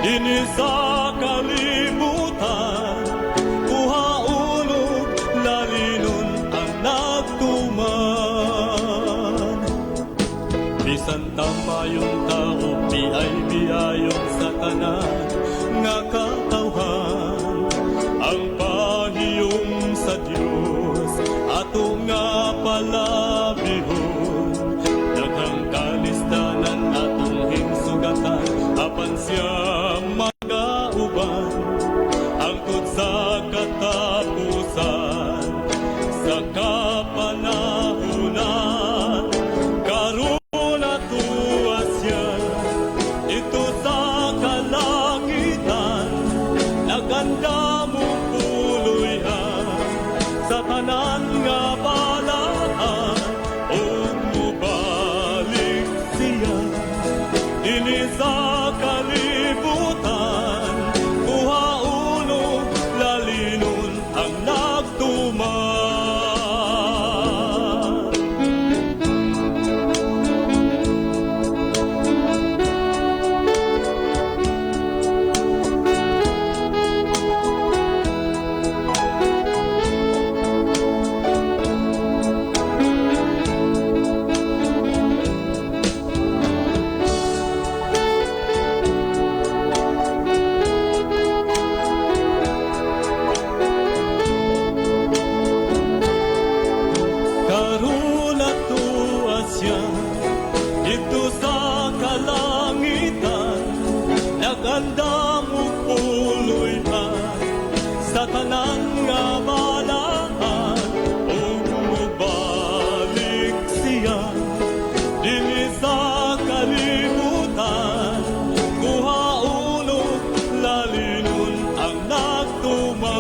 Dinhi sa kalibutan, kuhaon ug lalinon ang nagtuman. Bisan tamayon tao, biay biayon sa tanan nga katawhan, ang pahiyom sa Dios ato nga palabihon. Daghang kalisdanan atong hinsugatan, apan siya magauban hangtod sa katapusan, sa kapanahunan. Karon atuwa siya didto sa kalangitan, nagandam og puloy-an sa tanan nga balaan, ug mobalik siya dinhi sa kalibutan, kuhaon ug lalinon ang nagtuman. Karon atuwa siya didto sa kalangitan, nagandam og puloy-an sa tanan nga balaan, ug mobalik siya dinhi sa kalibutan, kuhaon ug lalinon ang nagtuman.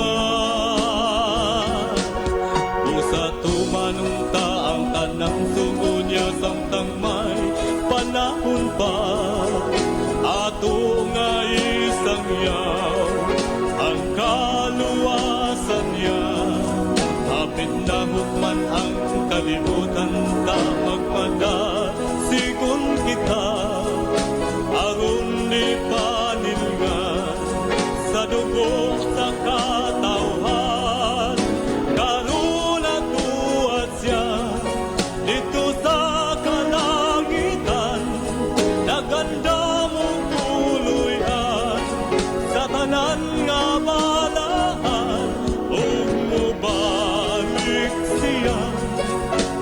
Busa tumanon ta ang tanang sugo niya samtang may panahon pa, ato nga isangyaw ang kaluwasan niya. Hapit na hukman ang kalibutan ta, magmadasigon kita aron di panilngan sa dugo sa katawhan. Karon atuwa siya didto sa kalangitan, nagandam og puloy-an sa tanan nga balaan, ug mobalik siya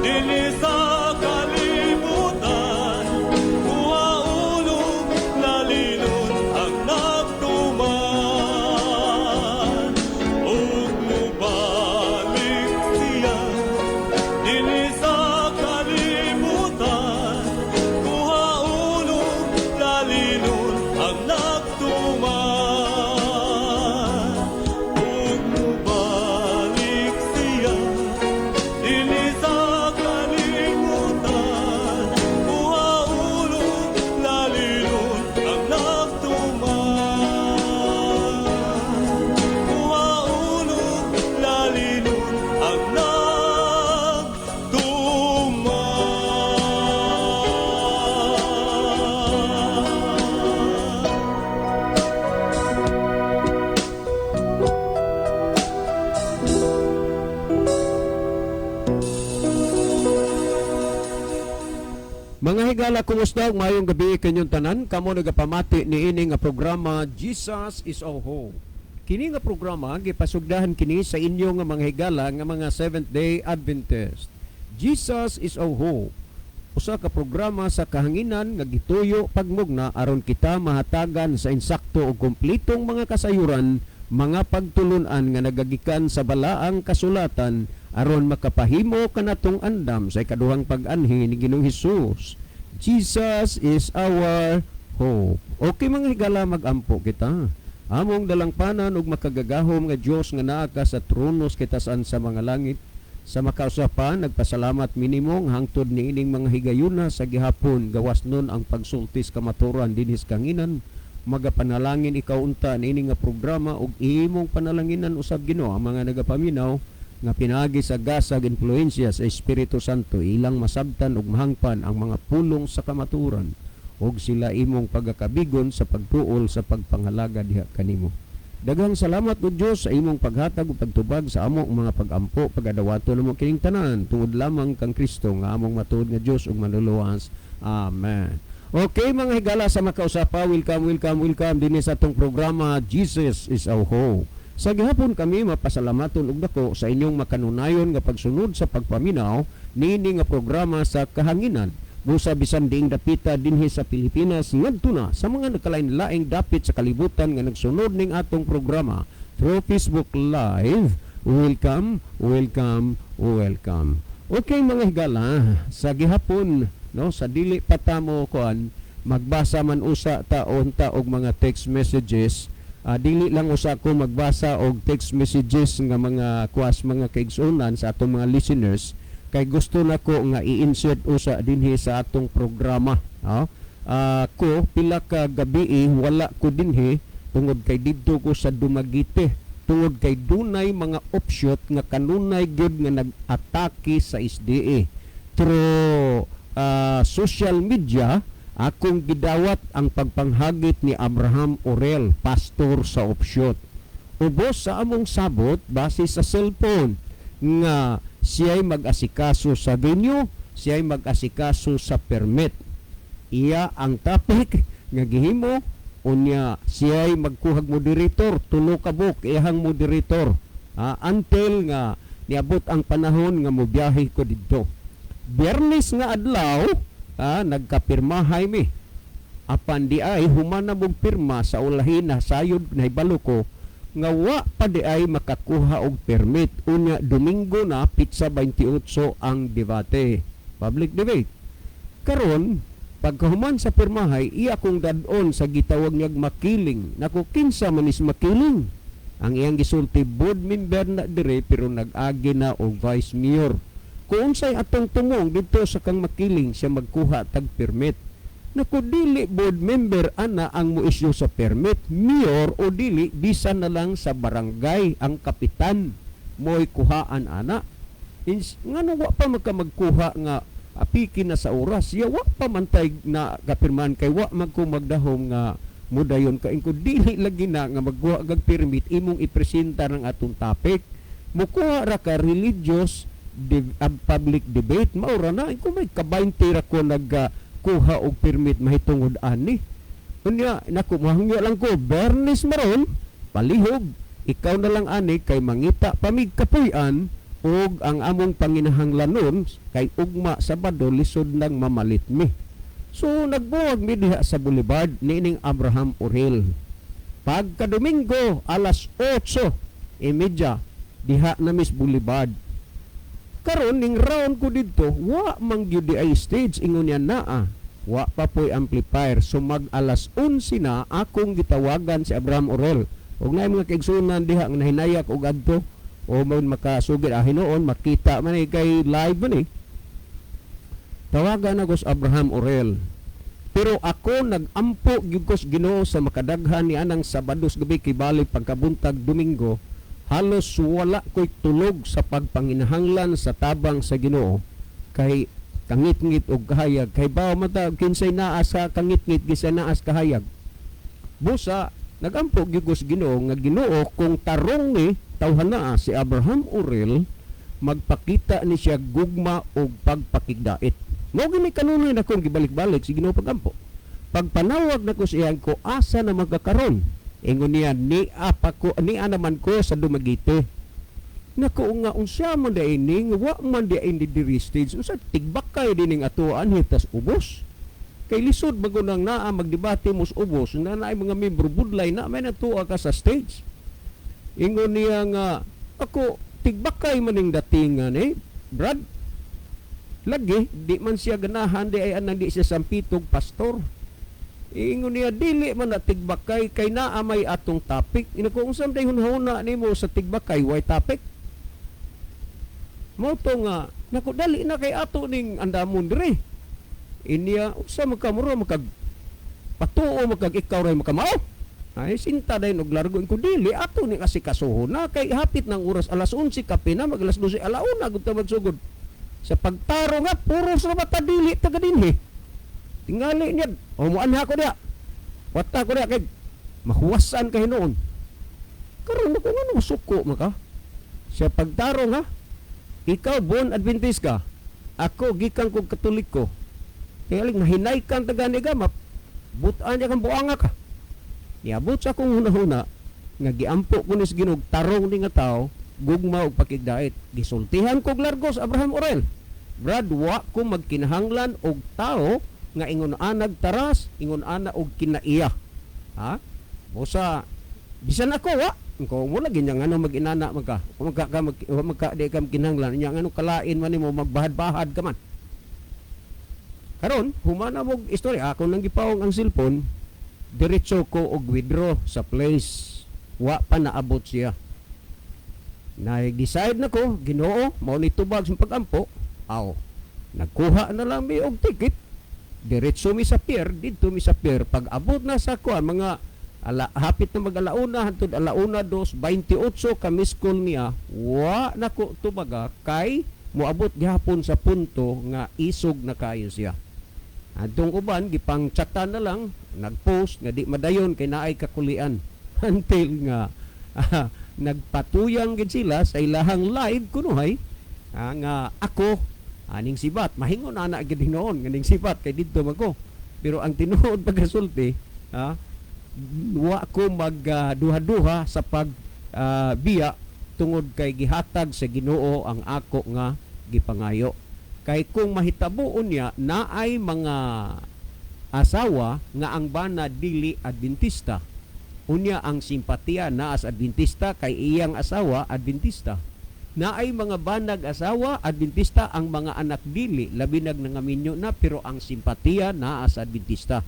dinhi sa kalibutan, kuhaon ug lalinon ang nagtuman, ug mobalik siya dinhi sa kalibutan, kuhaon ug lalinon ang nagtuman, ug mobalik siya dinhi sa kalibutan, kuhaon ug lalinon ang nagtuman, kuhaon ug lalinon ang nagtuman. Mga higala, kumusta ug maayong gabi kanyong tanan? Kamo nagapamati niini nga programa, Jesus is Our Hope. Kini nga programa gipasugdahan kini sa inyo nga mga higala nga mga Seventh Day Adventist. Jesus is Our Hope. Usa ka programa sa kahanginan nga gituyo pagmugna aron kita mahatagan sa insakto ug kumplitong mga kasayuran, mga pagtulunan nga nagagikan sa balaang kasulatan aron makapahimo kanatong andam sa ikaduhang pag-anhi ni Ginoong Hesus. Jesus is our hope. Okay, mga higala, magampo kita. Among dalangpanan ug makagagahom nga Dios nga naa ka sa trono sa kitasan sa mga langit, sa makausapan nagpasalamat minimo nga hangtod niining mga higayuna sa gihapon gawas nun ang pagsultis kamaturan dinhi sa kanginan. Magapanalangin ikaw unta niini nga programa ug imong panalanginan usab, Ginoo, ang mga nagapaminaw nga pinaagi sa gasag influensya sa Espiritu Santo ilang masabtan ug mahangpan ang mga pulong sa kamatuoran. Ug sila imong pagakabigon sa pagtuol sa pagpangalaga diha kanimo. Daghang salamat, O Dios, sa imong paghatag ug pagtubag sa among mga pagampo. Pagadawato namo kining tanan tungod lamang kang Kristo nga among matuod nga Dios ug Manluluwas. Amen. Okay, mga higala sa makausapa, welcome, welcome, welcome dinhi sa atong programa Jesus is Our Hope. Sa gihapon kami mapasalamaton og dako sa inyong makanunayon nga pagsunod sa pagpaminaw niini nga programa sa kahanginan. Busa bisan diing dapita dinhi sa Pilipinas ngadto na sa mga nagkalain-laing dapit sa kalibutan nga nagsunod ning atong programa through Facebook Live. Welcome, welcome, welcome. Okay, mga higala, sa gihapon, no, sa dili pa ta mo kuan, magbasa man usa ta unta og mga text messages. Dili lang usa ko magbasa og text messages nga mga kuas, mga kaigsuonan, sa atong mga listeners kay gusto nako nga i-insert usa dinhi sa atong programa, no? Ko pila ka gabi wala ko dinhi tungod kay didto ko sa Dumaguete, tungod kay dunay mga offshoot nga kanunay gyud nga nag-atake sa SDA through social media. Akong gidawat ang pagpanghagit ni Abraham Orel, pastor sa offshoot. Ubos sa among sabot base sa cellphone nga siya'y mag-asikaso sa venue, siya'y mag-asikaso sa permit. Iya ang topic nga gihimo. Unya siya'y magkuhag moderator, tulo ka buok iyahang moderator until nga niabot ang panahon nga mobiyahe ko didto. Biyernes nga adlaw, nagkapirmahay mi. Apan di ay human na mong pirma sa ulahin na sayod nahibalo ko nga wa pa di ay makakuha og permit. Unya Domingo na petsa 28 ang debate, public debate. Karon pagkahuman sa pirmahay, iya kong dad-on sa gitawag niyag Makiling. Naku, kinsa man is Makiling? Ang iyang gisulti, board member na dire pero nag-agi na og vice mayor. Kung unsay atong tumong didto sa kang Makiling, siya magkuha tag permit. Naku, dili board member ana ang mo-issue sa permit, mayor o dili bisan na lang sa barangay ang kapitan mo'y kuhaan ana. Ngano wa pa magka magkuha nga apiki na sa oras ya, wa pa man tay na kapirmahan kay wa man ko magdahom nga mudayon ka ingko. Dili lagi na nga magkuha kag permit, imong ipresenta ng atong topic, mukuha ra ka religious public debate, maura na. Ingko may ka-20 ra ko nagkuha og permit mahitungod ani. Unya naku, mahangyo lang ko Bernes maron, palihog ikaw na lang ani kay mangita pamig kapuy-an ug ang among panginahanglanon kay ugma Sabado lisod nang mamalit mi. So nagbuwag mi diha sa Boulevard niining Abraham Orel. Pagka Domingo alas 8:30 diha na mis Boulevard. Karon ning round ko didto, wa man gyud di ay stage. Ingon niya, naa wa pa po'y amplifier. So mag alas 11 na akong gitawagan si Abraham Orel ug naay mga kaigsuonan diha nga nahinayak og adto o man makasugid, hinuon makita man eh, kay live man eh. Tawagan ako sa Abraham Orel, pero ako nagampo gyud ko sa Ginoo sa makadaghan ni anang Sabado sa gabi kay bali pagkabuntag Domingo halos wala ko'y tulog sa pagpanginahanglan sa tabang sa Ginoo kay kangitngit og kahayag, kay bawo mata kinsay naa sa kangitngit, kinsay naa sa kahayag. Busa nagampo gyud ko sa Ginoo nga, "Ginoo, kung tarong ni tawhan naa si Abraham Orel, magpakita ni siya gugma og pagpakigdait." Mao gini kanunay na kong gibalik-balik sa Ginoo pagampo. Pagpanawag nako sa iyang ko, "Asa na magkakaron?" Ingon niya, "Ni apa ko, ni naman ko sa Dumaguete." Nako nga unsa man di ini, wa man di ini diri stage. Unsa tigbakay dining atuan hitas ubos? Kay lisod bago nang naa magdebate mos ubos na naay mga membro budlay na may natuwa ka sa stage. Ingon niya nga ako tigbakay maning datingan eh, Brad. Lagi di man siya ganahan di ay anang di siya sampitog pastor. Ingon niya, dili man na tigbakay kay naa may atong topic. Ina ko, unsa day hunahuna nimo sa tigbakay way topic? Mao to nga nako, dali na kay ato ning andamon dire. Inya unsa magkamuro makag patuo magkag ikaw ray makamao. Ay sinta dayon og largo ko, dili ato ni asikasuhon na kay hapit ng oras, alas 11 kape na, mag alas 12, alauna gud ta magsugod. Sa pagtaro nga puros ra bata, dili taga dinhi. Tingali niya O muanha ko diha. Wata ko diha kay mahuwasan ka hinuon. Karon ko ngano suko maka. Siya pagtarong ha. Ikaw born Adventist ka. Ako gikan kog Katoliko. Kaya aling mahinay kang taga ni ga, butaan niya kang buanga ka. Niabot sa akong hunahuna nga giampo ko ni sa Ginoo tarong ni nga tao, gugma og pakigdait. Gisultihan kog largos Abraham Orel. Brad, wa ko magkinahanglan og tao nga ingon anag taras, ingon ana og kinaiya. Ha? Busa bisan ako wa ko mo lagi nya ngano mag-inana man ka. Kung magka ka mag, wa magka di ka kinahanglan nya ngano kalain man nimo magbahad-bahad ka man. Karon, humana mo istorya ako nang gipawong ang cellphone, diretso ko og withdraw sa place. Wa pa naabot siya. Nag-decide na ko, Ginoo, mao ni tubag sa pag-ampo. Aw, nagkuha na lang mi og ticket. Diretso mi sa pier, didto mi sa pier. Pag abot na sa kuan, mga ala, hapit na mag-alauna, hantod alauna dos, 28 ka miss call niya, wa na ko tubaga kay moabot gihapon sa punto nga isog na kayo siya. Adtong uban gipang chatan na lang, nagpost nga di madayon kay naay kakulian until nga nagpatuyang gid sila sa ilahang live kunuhay nga ako aning sibat mahingon ana gid hinuon nga ning sibat kay didto man ko, pero ang tinuod pagkasulti, wa ko mag duha-duha sa pag biya tungod kay gihatag sa Ginoo ang ako nga gipangayo. Kay kung mahitabo unya naay mga asawa nga ang bana dili Adventista, unya ang simpatiya naa sa Adventista kay iyang asawa Adventista. Naay mga banag asawa Adventista, ang mga anak dili, labi nag nangaminyo na, pero ang simpatiya naa sa Adventista.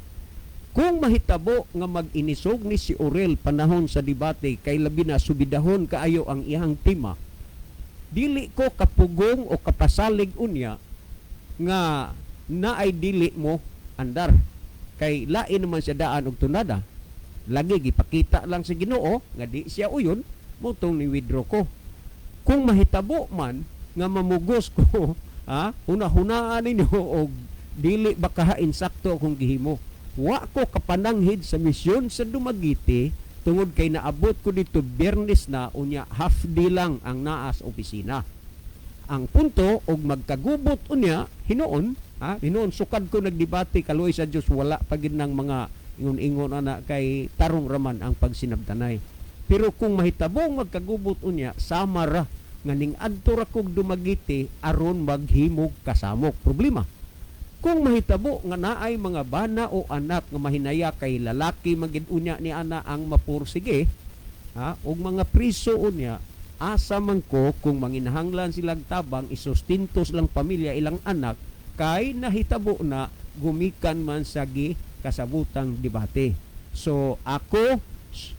Kung mahitabo nga mag-inisog ni si Orel panahon sa debate kay labi na subidahon kaayo ang iyang tema, dili ko kapugong o kapasalig unya nga naay dili mo andar kay lain naman siya daan og tunada. Lagi gipakita lang sa Ginoo nga di siya uyon motong ni withdraw ko. Kung mahitabo man nga mamugos ko, ha, huna-hunaan ninyo og dili ba kaha insakto akong gihimo. Wa ko kapananghid sa misyon sa Dumaguete tungod kay naabot ko dito Biyernes na, unya half day lang ang naa sa opisina. Ang punto og magkagubot unya hinuon, ha, hinuon sukad ko nagdebate, kaluoy sa Dios wala pa gid ng mga ingon-ingon ana kay tarong raman ang pagsinabtanay. Pero kung mahitabong magkagubot unya, sama ra nga ning adto ra kog Dumaguete aron maghimog kasamok. Problema kung mahitabo nga naay mga bana o anak nga mahinaya kay lalaki magid unya ni ana ang mapursige, ha, og mga priso unya, asa man ko kung manginahanglan silang tabang isustento silang pamilya, ilang anak, kay nahitabo na gumikan man sa gi kasabutang debate. So ako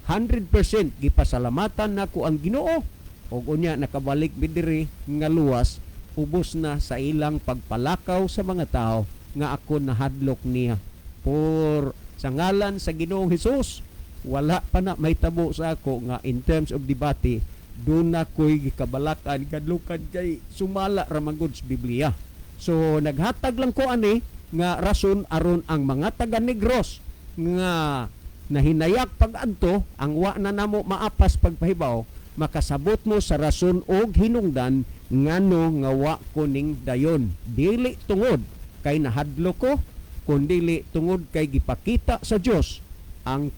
100% gipasalamatan nako ang Ginoo og unya nakabalik mi diri nga luwas, ubos na sa ilang pagpalakaw sa mga tao nga ako nahadlok niya. Por sa ngalan sa Ginoong Hesus, wala pa na mahitabo sa ako nga in terms of debate doon na ko'y gikabalakan kadlukan kay sumala ra man gud sa Biblia. So naghatag lang ko ani nga rason aron ang mga taga Negros nga nahinayak pag-adto ang wa na namo maapas pagpahibaw, makasabot mo sa rason og hinungdan ngano nga wa ko ning dayon. Dili tungod kay nahadlo ko, kundili tungod kay gipakita sa Dios ang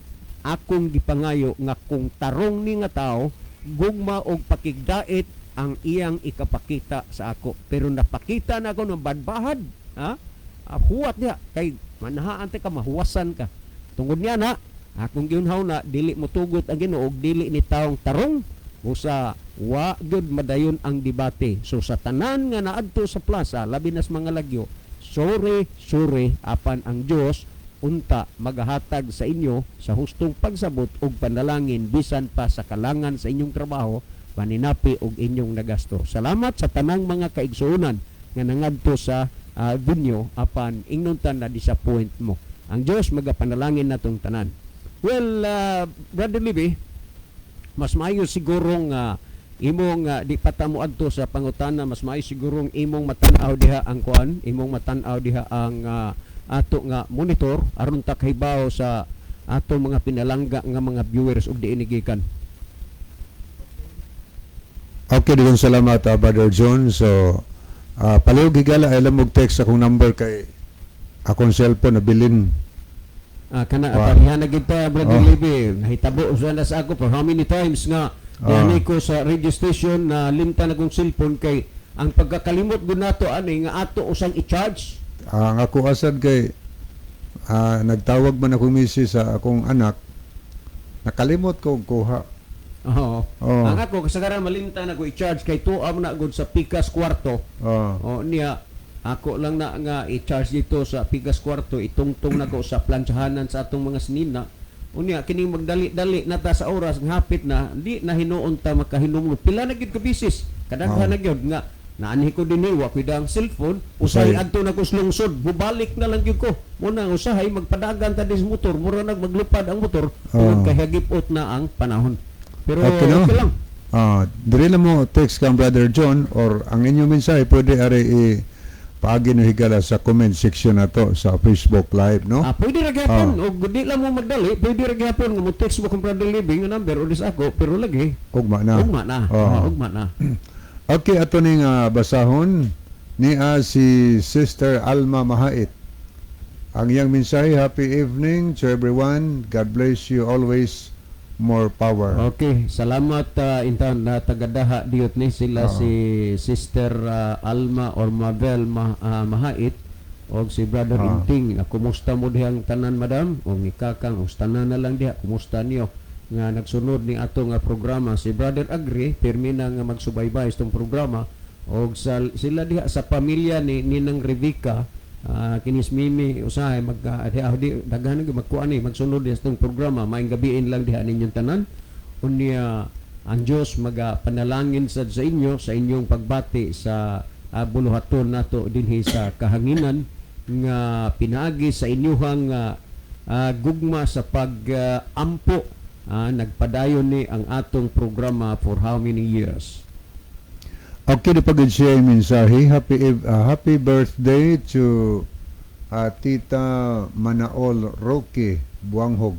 akong gipangayo nga kung tarong ni nga tao, gugma og pakigdait ang iyang ikapakita sa ako. Pero napakita na ako ng badbahad, ha? Huwat niya kay manahaan ka, mahuwasan ka. Tungod niya na akong giunhaw na dili mo tugot ang Ginoo og dili ni taong tarong, usa wa gyud madayon ang debate. So sa tanan nga naadto sa plaza, labi nas mga lagyo, sorry, sorry, apan ang Dios unta magahatag sa inyo sa hustong pagsabot og panalangin bisan pa sa kalangan sa inyong trabaho, paninapi og inyong nagasto. Salamat sa tanang mga kaigsuonan nga nangadto sa venue, apan ingnon ta na disappoint mo. Ang Dios magapanalangin natong tanan. Well, Brother Libby, mas maayo sigurong imong di pa ta mo adto sa pangutana, mas maayo sigurong imong matan-aw diha ang kuan, imong matan-aw diha ang ato nga monitor aron ta kahibaw sa ato mga pinalangga nga mga viewers ug diini gikan. Okay, daghang salamat, Brother John. So, palihog, higala, alam mo text akong number kay akong cellphone nabilin. Ah, kana pareha na gid ta, Brother Libby. Nahitabo sa na sa ako for how many times nga diani ko sa radio station na limtan akong cellphone kay ang pagkakalimot gud nato ani nga ato usang i-charge. Ang ako asad kay nagtawag man akong misis sa akong anak, nakalimot ko og kuha. Oo. Oo. Ang ako kasagaran malimtan ako i-charge kay tuam na gud sa pikas kwarto. Oh. O niya ako lang na nga i-charge dito sa pikas kwarto, itungtong nako sa plantsahanan sa atong mga sinina. Unya kining magdali-dali na ta sa oras nga hapit na di na hinuon ta makahinumdum. Pila na gyud ka bisis. Kadaghan na gyud nga naanhi ko dinhi, wa ko'y daang cellphone, usahay Usahay. adto na ko sa lungsod, bubalik na lang gyud ko. Muna usahay magpadagan ta dis motor, mura nag maglupad ang motor tungod kay hagipot na ang panahon. Pero Okay, no? okay lang. Diri lang mo text kang Brother John or ang inyong mensahe pwede ari i paagi no, higala, sa comment section na to sa Facebook Live, no? Ah, pwede ra gyapon og di lang mo magdali, pwede ra gyapon nga mo text mo kung Brother Living nga number o dis ako, pero lagi Ugma na. Ugma na. Oh. Oh, ugma na. Okay, ato ning basahon ni si Sister Alma Mahait. Ang iyang mensahe, happy evening to everyone. God bless you always. More power. Okay, salamat intan na tagadaha diyot ni sila si Sister Alma or Mabel Mahait og si Brother Inting. Kumusta mo dihang tanan, madam? Og ni Kakang og tanan na lang diha, kumusta niyo nga nagsunod ni ato nga programa? Si Brother Agri pirmi na nga magsubaybay sa itong programa og sa sila diha sa pamilya ni Ninang Revica, kinis Mimi usahay mag diha di daghan gyud magkuan ni magsunod diha sa itong programa. Maayong gabiin lang diha ninyong tanan. Unya ang Dios magapanalangin sad sa inyo sa inyong pagbati sa buluhaton nato dinhi sa kahanginan nga pinaagi sa inyuhang gugma sa pag-ampo, nagpadayon ni ang atong programa for how many years. Okay, di pagid siya yung mensahe. Happy birthday to Tita Manaol Roque Buanghog.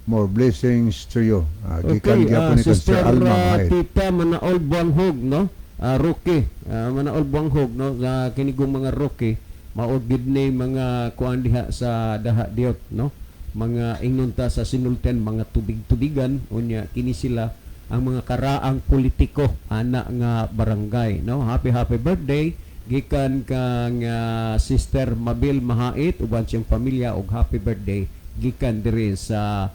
More blessings to you. Gikan Okay, gyapon ni kang Sister Alma Mahait. Tita Manaol Buanghog, no? Roque, Manaol Buanghog, no? Sa kinigong mga Roque, mao gid ni mga kuan diha sa Daha Diot, no? Mga ingnon ta sa sinulten mga tubig-tubigan, unya kini sila ang mga karaang politiko ana nga barangay, no? Happy happy birthday gikan kang Sister Mabil Mahait uban siyang pamilya og happy birthday gikan diri sa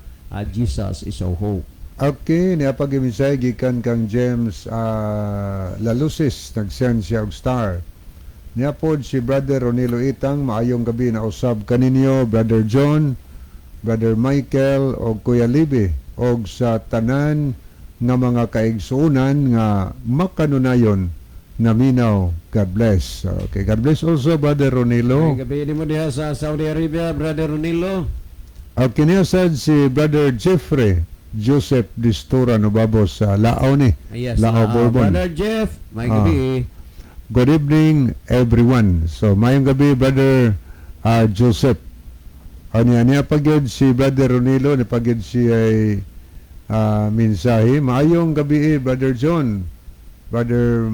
Jesus is our Hope. Okay, niya pag mensahe gikan kang James Lalusis, nag-send siya og star. Niya pod si Brother Ronilo Itang, maayong gabi na usab kaninyo, Brother John, Brother Michael og Kuya Libi og sa tanan nga mga kaigsuonan nga makanunayon naminaw. God bless. Okay, God bless also, Brother Ronilo. Ay, gabi mo diha sa Saudi Arabia, Brother Ronilo. Okay, niya sad si Brother Jeffrey Joseph Distura Nobabos sa Lao ni. Yes, Lao Bourbon. Brother Jeff, may gabi. Good evening, everyone. So mayong gabi, Brother Joseph. Anya niya pagyud si Brother Ronilo ni pagyud si ay mensahe. Maayong gabi, Brother John. Brother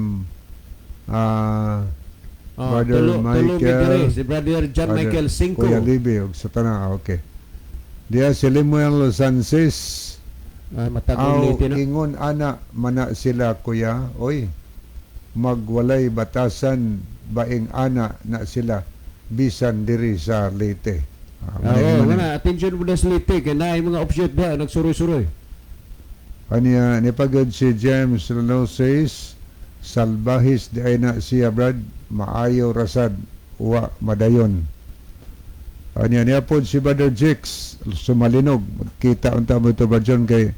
Oh, Brother tulo, tulo Michael, gid diri, si Brother John Brother Michael Cinco. Kuya Libi og sa tanan. Okay. Diya si Lemuel Sanchez. Matag Aw, ulitin, no? ingon ana mana sila, kuya. Oy, magwalay batasan baing ana na sila bisan diri sa Leyte. Oo, wala attention mo sa Leyte kay naay mga offshoot diha nagsuroy-suroy. Anya ni pagod si James Loses salbahis di ay na siya, Brad, maayo rasad wa madayon. Anya niya pod si Brother Jix Sumalinog. Magkita unta mo ito, Brad John, kay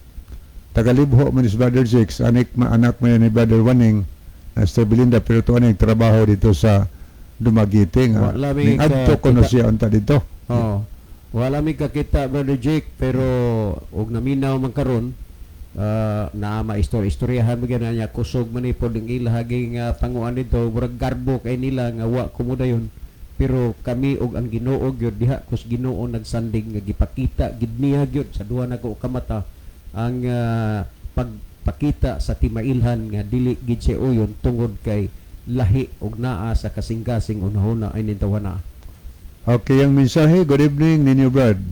tagalibho man si Brother Jix, anik ma anak man ni Brother Waning na Sister Belinda, pero tuwa ning trabaho dito sa Dumaguete nga Wala mi ning adto kuno siya unta dito. Oo. Wala mi kakita, Brother Jake, pero og naminaw man karon na maistorya-istoryahan mo na niya, kusog man ni pod ang ilahaging panguan dito, murag garbo kay nila nga wa kumudayon. Pero kami og ang Ginoo gyud, diha kus Ginoo nagsandig nga gipakita gid niya gyud sa duha nako ka mata ang pagpakita sa timailhan nga dili gid siya uyon tungod kay lahi og naa sa kasing-kasing unahuna ay nintawana. Okay, ang mensahe, good evening ninyo, Brad.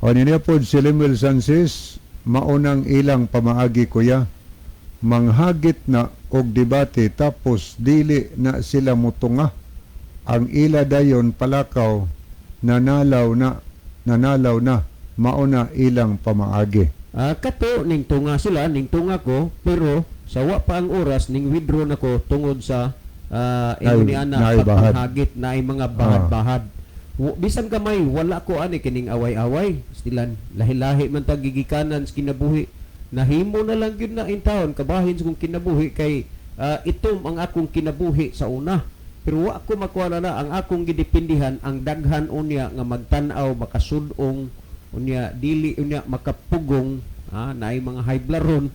O niya po si Lemuel Sanchez, maunang ilang pamaagi, kuya. Manghagit na og debate tapos dili na sila mutunga. Ang ila dayon palakaw, nanalaw na, nanalaw na, mauna ilang pamaagi. Kato ning tunga sila, ning tunga ko, pero sa wa pa ang oras ning withdraw nako tungod sa ingon ni ana naay bahad. Pagpanghagit na ay mga bahad-bahad. Bisan gamay wala ko ani kining away-away. Stilan lahi-lahi man ta gigikanan sa kinabuhi. Nahimo na lang gyud na intawon kabahin sa kong kinabuhi kay itom ang akong kinabuhi sa una. Pero wa ko makuha na ang akong gidepindihan ang daghan unya nga magtan-aw, makasud-ong unya, dili unya makapugong, naay mga high blood ron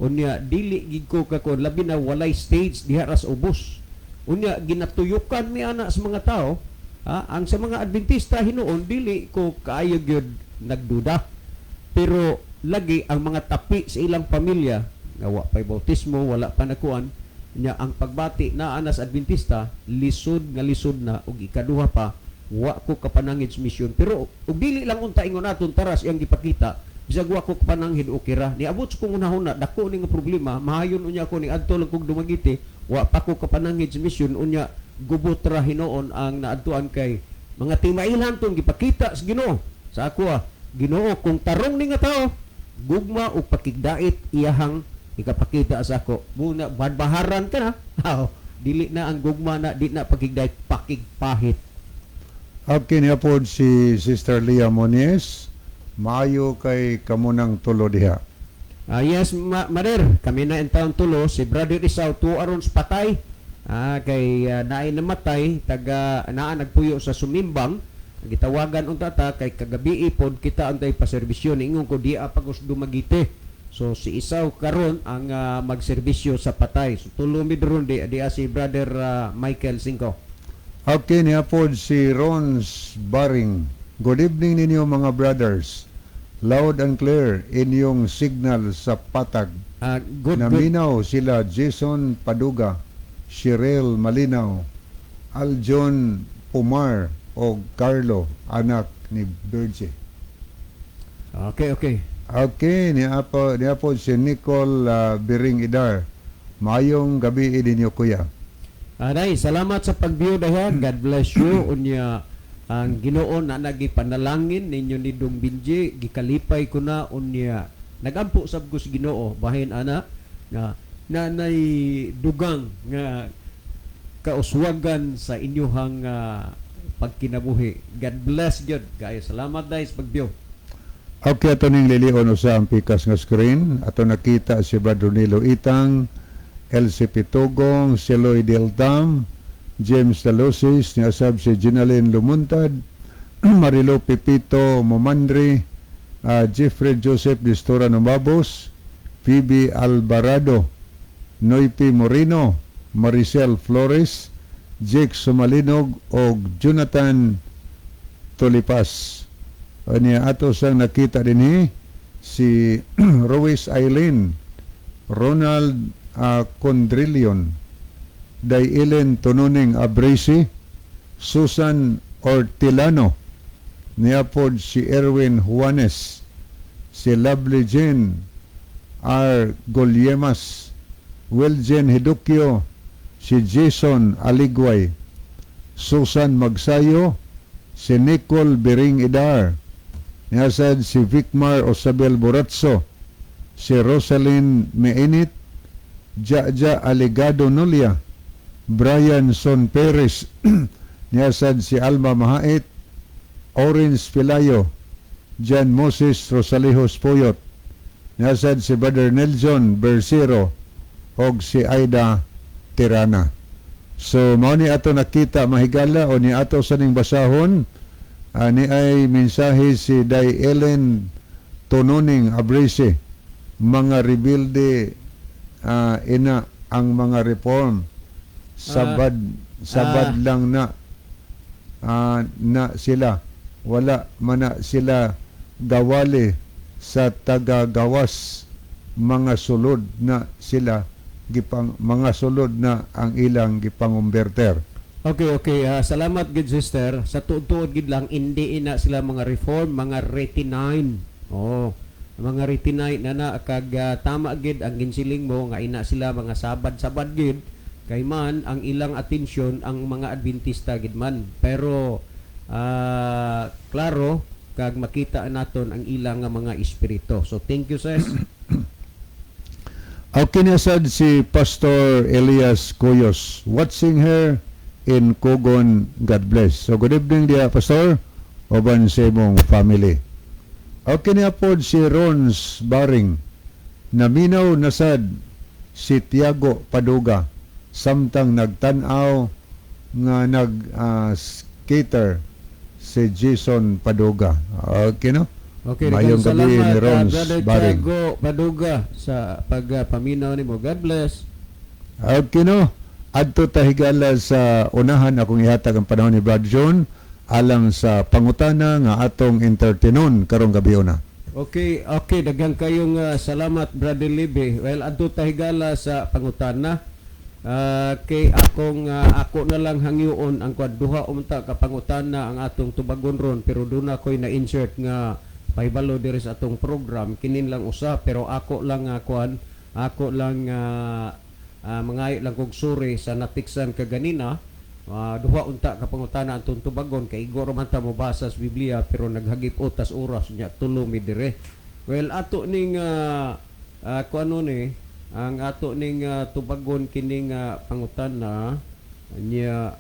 unya, dili gid ko kako, labi na walay stage diha ras ubos unya, ginatuyukan mi ana sa mga tao. Ang sa mga Adventista hinuon dili ko kaayo gyud nagduda, pero lagi ang mga tapi sa ilang pamilya nga wa pay bautismo, wala pa nakuan nya ang pagbati na anas Adventista, lisod nga lisod na. Og ikaduha pa, wa ko kapanangid sa misyon, pero og dili lang unta ingon aton taras iyang gipakita, bisag wa ko kapananghid, okay ra. Niabot sa kong unahuna, dako ni nga problema, mahayon unya ako ni adto lang kog Dumaguete, wa pa ko kapananghid sa misyon. Unya gubot ra hinuon ang naadtuan kay mga timailhan tong gipakita sa Ginoo sa ako. Ginoo, kung tarong ni nga tao, gugma o pakigdait iyahang ikapakita sa ako muna, badbaharan ka na. Aw, dili na ang gugma na, di na pakigdait, pakigpahit. Okay, niya po si Sister Leah Monies, maayo kay kamunang tulo diha. Yes, Mader, kami na in town tulo, si Brother Isaw tuo aron sa patay. Kay naay namatay taga naa nagpuyo sa Sumimbang. Gitawagan unta ta kay kagabi pod kita antay paserbisyo, niingon ko dia pagos Dumaguete. So si Isaw karon ang magserbisyo sa patay. So tulo mi dron di, di si Brother Michael Cinco. Okay, niya po si Rons Baring. Good evening ninyo, mga brothers. Loud and clear inyong signal sa Patag. Good, good. Naminaw sila Jason Paduga, Shirel Malinaw, Aljon Pumar o Carlo, anak ni Virgie. Okay. Okay, niya po si Nicole Biring Idar. Maayong gabi ninyo, kuya. Aray, salamat sa pag-view dahan. God bless you. Unya ang Ginoo na nagipanalangin ninyo ni Dong Binji, gikalipay ko na. Unya nagampo sab ko sa Ginoo bahin ana nga nanay dugang nga kauswagan sa inyuhang pagkinabuhi. God bless gyud. Kayo salamat dai sa pag-view. Okay, ato ning lilion sa ang pikas nga screen. Ato nakita si Brad Ronilo Itang, LC Pitugong, si Lloyd Deltam, James Talusis, niasab si Ginalyn Lumuntad, Marilo Pepito Momandri, Jeffrey Joseph Distora Numabos, Phoebe Alvarado, Noypi Moreno, Maricel Flores, Jake Sumalinog og Jonathan Tulipas. Niya ato sang nakita dinhi si Ruiz Eileen, Ronald Condrillion, Day Ellen Tununing Abrisi, Susan Ortilano, niya pod si Erwin Juanes, si Lovely Jane R. Golyemas, Wiljen Hidukyo, si Jason Aligway, Susan Magsayo, si Nicole Bering Idar, niya sad si Vicmar Osabel Boratso, si Rosalyn Meinit, Jaja Aligado Nulia, Brian Son Perez, niya sad si Alma Mahait, Orange Filayo, Jan Moses Rosalejos Poyot, niya sad si Brother Nelson Bersero, og si Aida Tirana. So mao ni ato nakita, mahigala, o ni ato sa ning basahon ani ay mensahe si Day Ellen Tononing Abrese, mga rebelde ina ang mga reform sabad sabad lang na. Na sila, wala mana sila gawali sa tagagawas, mga sulod na sila gipang mga sulod na ang ilang gipangumberte. Okay. Salamat good sister. Sa tuod-tuod gid lang, hindi ina sila mga reform, mga retinine. Oh, mga retinine na na kag tama gid ang ginsiling mo nga ina sila mga sabad-sabad gid kay man ang ilang atensyon ang mga Adventista gid man. Pero klaro kag makita naton ang ilang nga mga espiritu. So thank you, sis. Okay na sad si Pastor Elias Cuyos, watching here in Cogon. God bless. So good evening dia, Pastor, uban sa imong family. Okay na pod si Rons Baring. Naminaw na sad si Tiago Paduga samtang nagtan-aw nga nag skater si Jason Paduga. Okay, no? Okay, Maayong daghang gabi salamat, ni Rons Brother Baring. Tiago Paduga sa pagpaminaw nimo. God bless. Okay, no? Adto ta, higala, sa unahan. Akong ihatag ang panahon ni Brad John alang sa pangutana nga atong entertainon karong gabi una. Okay, daghang kayong salamat, Brother Libe. Well, adto ta, higala, sa pangutana. Kay akong ako na lang hangyoon ang kwad, duha unta ka pangutana ang atong tubagon ron, pero duna ko'y na-insert nga pahibalo diri sa atong program, kinin lang usa, pero ako lang kuan, ako lang mangayo lang kog sorry sa natiksan kaganina. Duha unta ka pangutana ang atong tubagon kay igo ra man ta mobasa sa Biblia, pero naghagip tas oras nya tulo mi dire. Well, ato ning kuano ni ang ato ning tubagon kining pangutana niya.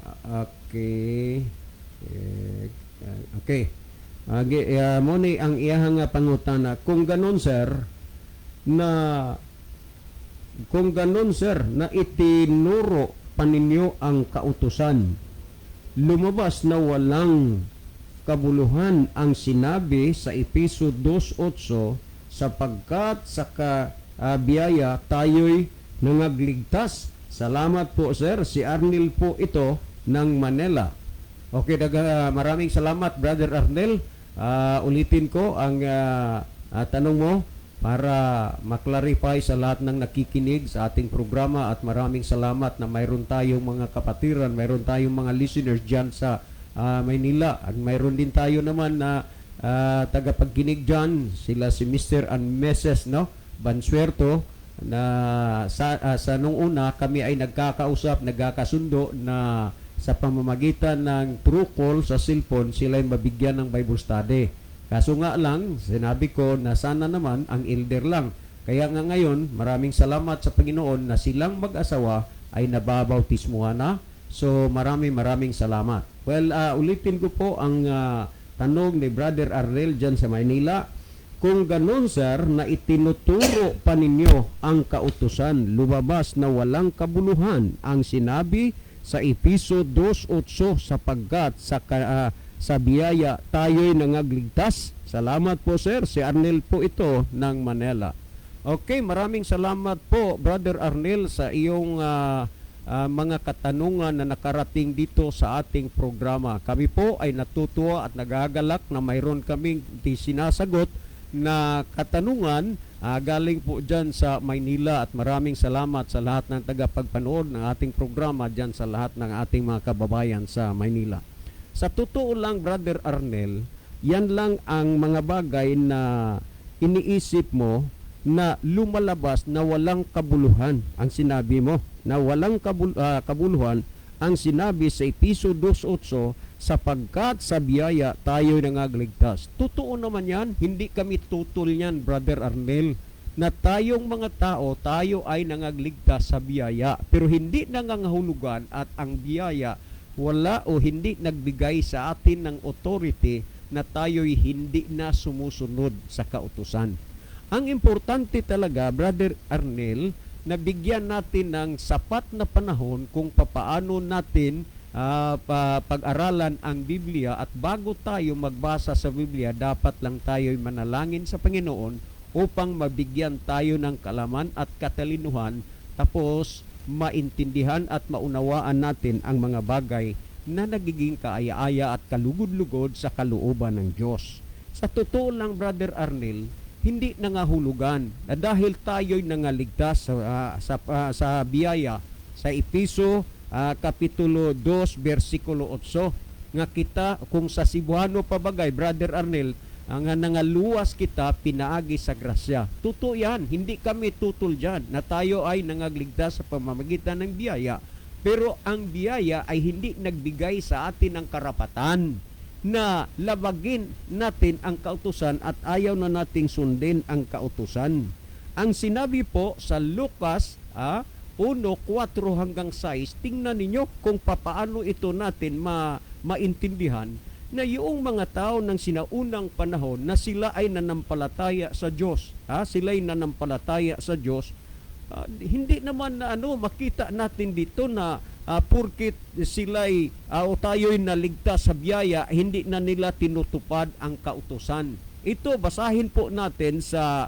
Okay, eh, okay. Mo ni ang iyahang nga pangutana: Kung ganon, sir, na itinuro pa ninyo ang kautusan, lumabas na walang kabuluhan ang sinabi sa Epeso 2.8 sapagkat sa biyaya tayo'y nangagligtas. Salamat po, sir." Si Arnel po ito ng Manila. Okay, maraming salamat, Brother Arnel. Ulitin ko ang tanong mo para maklarify sa lahat ng nakikinig sa ating programa at maraming salamat na mayroon tayong mga kapatiran, mayroon tayong mga listeners dyan sa Maynila. At mayroon din tayo naman na tagapagkinig dyan, sila si Mr. and Mrs. no, Bansuerto, na sa nung una kami ay nagkakausap, nagkakasundo na sa pamamagitan ng true call sa cellphone sila ay mabigyan ng Bible study. Kaso nga lang, sinabi ko na sana naman ang elder lang. Kaya nga ngayon, maraming salamat sa Panginoon na silang mag-asawa ay nababautismuhan na. So maraming maraming salamat. Well, ulitin ko po ang tanong ni Brother Arnel dyan sa Maynila. "Kung ganon, sir, na itinuturo pa ninyo ang kautusan, lumabas na walang kabuluhan ang sinabi sa Epeso 2.8 sapagkat sa biyaya tayo'y nangagligtas. Salamat po, sir." Si Arnel po ito ng Manila. Okay, maraming salamat po, Brother Arnel, sa iyong mga katanungan na nakarating dito sa ating programa. Kami po ay natutuwa at nagagalak na mayroon kaming di sinasagot na katanungan galing po dyan sa Maynila at maraming salamat sa lahat ng tagapagpanood ng ating programa dyan, sa lahat ng ating mga kababayan sa Maynila. Sa totoo lang, Brother Arnel, yan lang ang mga bagay na iniisip mo na lumalabas na walang kabuluhan ang sinabi mo, na walang kabuluhan ang sinabi sa Epeso 2.8 sapagkat sa biyaya tayo'y nangagligtas. Totoo naman yan, hindi kami tutol niyan, Brother Arnel, na tayong mga tao, tayo ay nangagligtas sa biyaya. Pero hindi nangangahulugan at ang biyaya wala o hindi nagbigay sa atin ng authority na tayo'y hindi na sumusunod sa kautusan. Ang importante talaga, Brother Arnel, na bigyan natin ng sapat na panahon kung papaano natin pag-aralan ang Biblia, at bago tayo magbasa sa Biblia, dapat lang tayo'y manalangin sa Panginoon upang mabigyan tayo ng kalaman at katalinuhan, tapos maintindihan at maunawaan natin ang mga bagay na nagiging kaaya-aya at kalugod-lugod sa kalooban ng Diyos. Sa totoo lang, Brother Arnel, hindi nangahulugan na dahil tayo'y nangaligtas sa biyaya sa Epeso Kapitulo 2 versikulo 8 nga kita, kung sa Cebuano pa bagay, Brother Arnel, ang nangaluwas kita pinaagi sa grasya. Totoo yan, hindi kami tutol dyan na tayo ay nangagligtas sa pamamagitan ng biyaya. Pero ang biyaya ay hindi nagbigay sa atin ng karapatan na labagin natin ang kautusan at ayaw na nating sundin ang kautusan. Ang sinabi po sa Lucas 1, 4 hanggang 6, tingnan ninyo kung papaano ito natin maintindihan na yung mga tao ng sinaunang panahon na sila ay nanampalataya sa Diyos. Ha? Sila ay nanampalataya sa Diyos. Hindi naman na ano makita natin dito na porkit sila'y o tayo'y naligtas sa biyaya, hindi na nila tinutupad ang kautusan. Ito, basahin po natin sa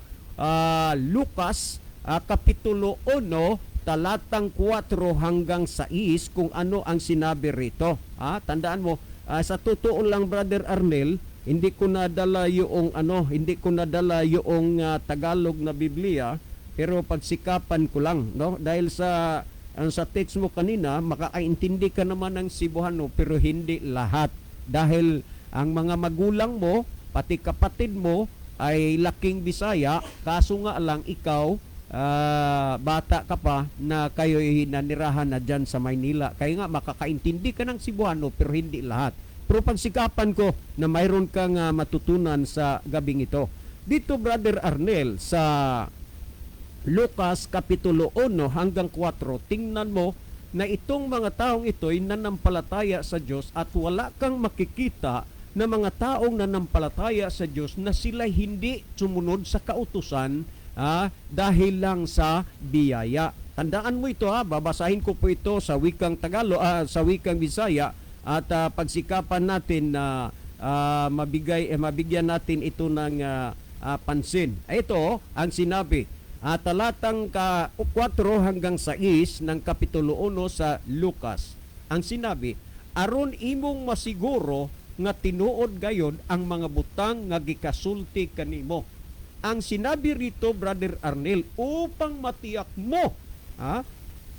Lucas Kapitulo 1, talatang 4 hanggang 6 kung ano ang sinabi rito. Tandaan mo, sa totoo lang, Brother Arnel, hindi ko nadala yung Tagalog na Biblia, pero pagsikapan ko lang, no? Dahil sa ang sa text mo kanina, makakaintindi ka naman ng Cebuano pero hindi lahat. Dahil ang mga magulang mo, pati kapatid mo ay laking Bisaya, kaso nga lang ikaw bata ka pa na kayo'y nanirahan na dyan sa Maynila. Kaya nga makakaintindi ka ng Cebuano pero hindi lahat. Pero pagsikapan ko na mayroon kang matutunan sa gabing ito. Dito, Brother Arnel, sa Lucas Kapitulo 1 hanggang 4, tingnan mo na itong mga taong ito'y nanampalataya sa Diyos at wala kang makikita na mga taong nanampalataya sa Diyos na sila hindi sumunod sa kautusan dahil lang sa biyaya. Tandaan mo ito ha, babasahin ko po ito sa wikang Tagalog, sa wikang Bisaya at pagsikapan natin na mabigyan natin ito ng pansin. Ito ang sinabi. Talatang ka 4 hanggang 6 ng Kapitulo 1 sa Lucas. Ang sinabi, aron imong masiguro nga tinuod gayon ang mga butang nga gikasulti kanimo. Ang sinabi rito, Brother Arnel, upang matiyak mo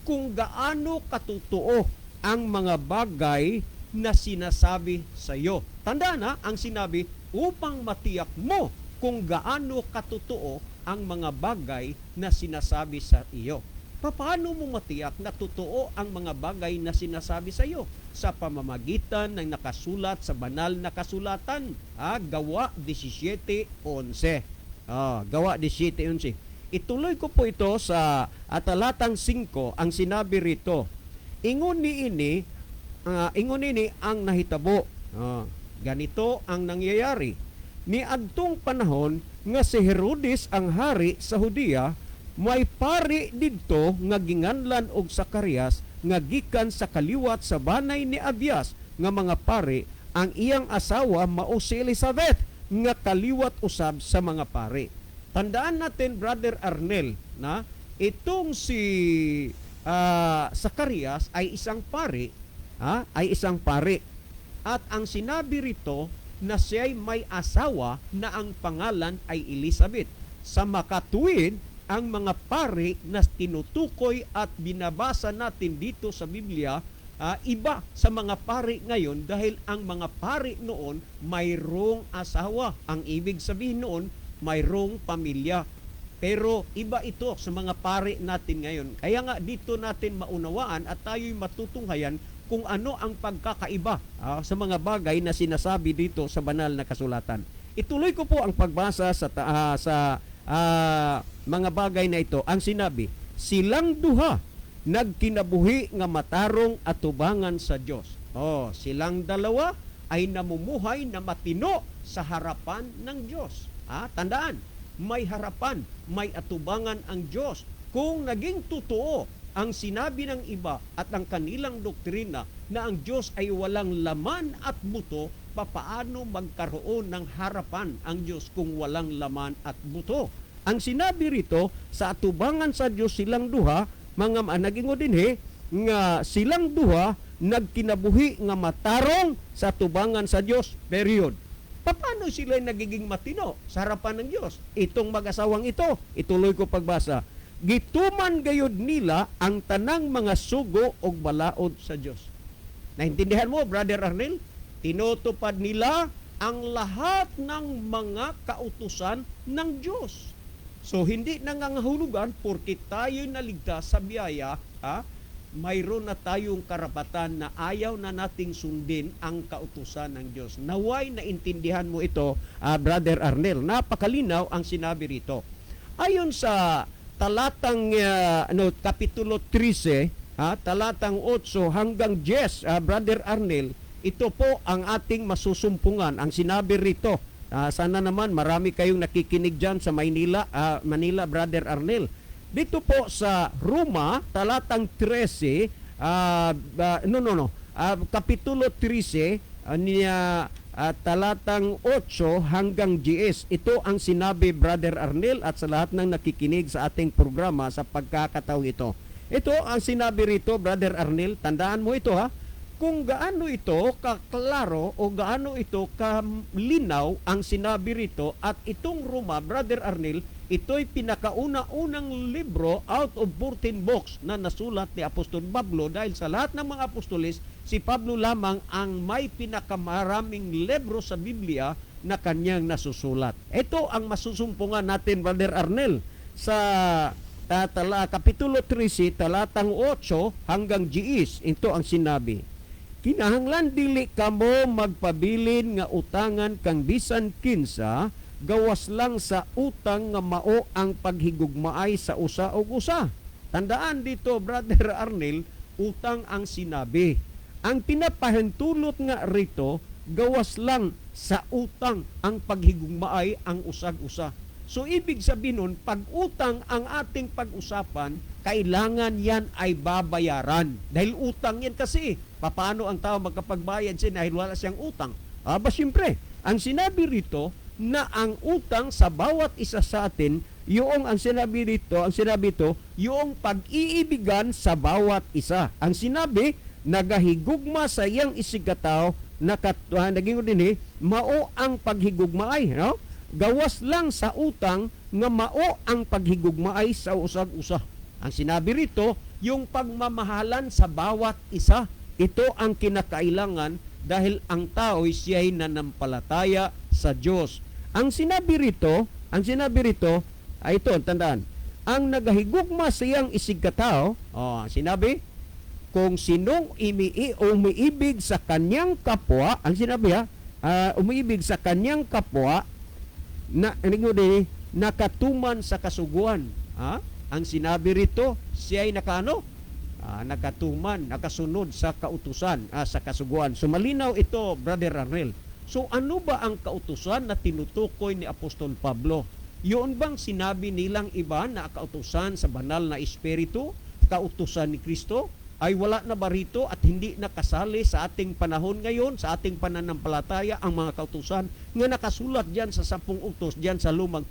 kung gaano katotoo ang mga bagay na sinasabi sa iyo. Tandaan ha, ang sinabi, upang matiyak mo kung gaano katotoo ang mga bagay na sinasabi sa iyo. Paano mo matiyak na totoo ang mga bagay na sinasabi sa iyo? Sa pamamagitan ng nakasulat sa banal na kasulatan. Gawa 17:11. Gawa 17:11. Ituloy ko po ito sa talatang 5, ang sinabi rito. Ingon ini ang nahitabo. Ganito ang nangyayari. Niadtong panahon nga si Herodes ang hari sa Judea, may pari didto nga ginganlan og Zacarias nga gikan sa kaliwat sa banay ni Abias nga mga pari. Ang iyang asawa mao si Elizabeth nga kaliwat usab sa mga pari. Tandaan natin, Brother Arnel, na itong si Zacarias ay isang pari, ay isang pari. At ang sinabi rito na siya'y may asawa na ang pangalan ay Elizabeth. Sa makatuwid, ang mga pari na tinutukoy at binabasa natin dito sa Biblia, iba sa mga pari ngayon dahil ang mga pari noon mayroong asawa. Ang ibig sabihin noon, mayroong pamilya. Pero iba ito sa mga pari natin ngayon. Kaya nga dito natin maunawaan at tayo'y matutunghayan kung ano ang pagkakaiba sa mga bagay na sinasabi dito sa banal na kasulatan. Ituloy ko po ang pagbasa sa mga bagay na ito. Ang sinabi, silang duha nagkinabuhi nga matarong atubangan sa Dios. Oh, silang dalawa ay namumuhay na matino sa harapan ng Diyos. Tandaan, may harapan, may atubangan ang Diyos. Kung naging totoo ang sinabi ng iba at ang kanilang doktrina na ang Diyos ay walang laman at buto, papaano magkaroon ng harapan ang Diyos kung walang laman at buto? Ang sinabi rito, sa atubangan sa Diyos silang duha, mga nagingo dinhi, nga silang duha nagkinabuhi nga matarong sa tubangan sa Dios. Period. Paano sila nagiging matino sa harapan ng Diyos? Itong mag-asawang ito, ituloy ko pagbasa. Gituman gayud nila ang tanang mga sugo og balaod sa Dios. Naintindihan mo, Brother Arnel? Tinutupad nila ang lahat ng mga kautusan ng Diyos. So, hindi nangangahulugan porke tayo naligtas sa biyaya, ha, mayroon na tayong karapatan na ayaw na nating sundin ang kautusan ng Diyos. Naway naintindihan mo ito, Brother Arnel. Napakalinaw ang sinabi rito. Ayon sa talatang ano, kapitulo 13, ha, talatang 8 hanggang 10, Brother Arnel, ito po ang ating masusumpungan. Ang sinabi rito, sana naman marami kayong nakikinig dyan sa Maynila, Manila, Brother Arnel. Dito po sa Roma, talatang 13, no, no, no, kapitulo 13, niya, talatang 8 hanggang 10. Ito ang sinabi, Brother Arnel, at sa lahat ng nakikinig sa ating programa sa pagkakataong ito. Ito ang sinabi rito, Brother Arnel, tandaan mo ito, ha. Kung gaano ito kaklaro o gaano ito kalinaw ang sinabi rito, at itong Roma, Brother Arnel, ito'y pinakauna-unang libro out of 14 books na nasulat ni Apostol Pablo, dahil sa lahat ng mga apostoles, si Pablo lamang ang may pinakamaraming libro sa Biblia na kanyang nasusulat. Ito ang masusumpungan natin, Brother Arnel, sa Kapitulo 13, talatang 8 hanggang 10. Ito ang sinabi. Kinahanglan dili kamo magpabilin nga utangan kang bisan kinsa, gawas lang sa utang nga mao ang paghigugmaay sa usa og usa. Tandaan dito, Brother Arnel, utang ang sinabi. Ang pinapahintulot nga rito, gawas lang sa utang ang paghigugmaay ang usag-usa. So ibig sabihin nun, pag utang ang ating pag-usapan, kailangan yan ay babayaran. Dahil utang yan kasi. Paano ang tao magkapagbayad siya dahil wala siyang utang? Aba siyempre, ang sinabi rito na ang utang sa bawat isa sa atin, yung ang sinabi rito, ang sinabi ito, yung pag-iibigan sa bawat isa. Ang sinabi, nagahigugma sa iyang isigkatao, naging din mao ang paghigugmaay, no? Gawas lang sa utang nga mao ang paghigugmaay sa usag-usa. Ang sinabi rito, yung pagmamahalan sa bawat isa. Ito ang kinakailangan dahil ang tao'y siya'y nanampalataya sa Diyos. Ang sinabi rito, ay ito, tandaan, ang nagahigugma sa iyang isigkatao, oh, ang sinabi, kung sinong umiibig sa kanyang kapwa, ang sinabi ha, umiibig sa kanyang kapwa, na nakatuman sa kasuguan. Ha? Ang sinabi rito, siya'y nakaano? Nakatuman, nakasunod sa kautusan, sa kasuguan. So malinaw ito, Brother Arnel. So ano ba ang kautusan na tinutukoy ni Apostol Pablo? Yun bang sinabi nilang iba na kautusan sa banal na espiritu, kautusan ni Kristo? Ay wala na ba rito at hindi nakasali sa ating panahon ngayon, sa ating pananampalataya, ang mga kautusan nga nakasulat diyan sa 10 utos, diyan sa lumang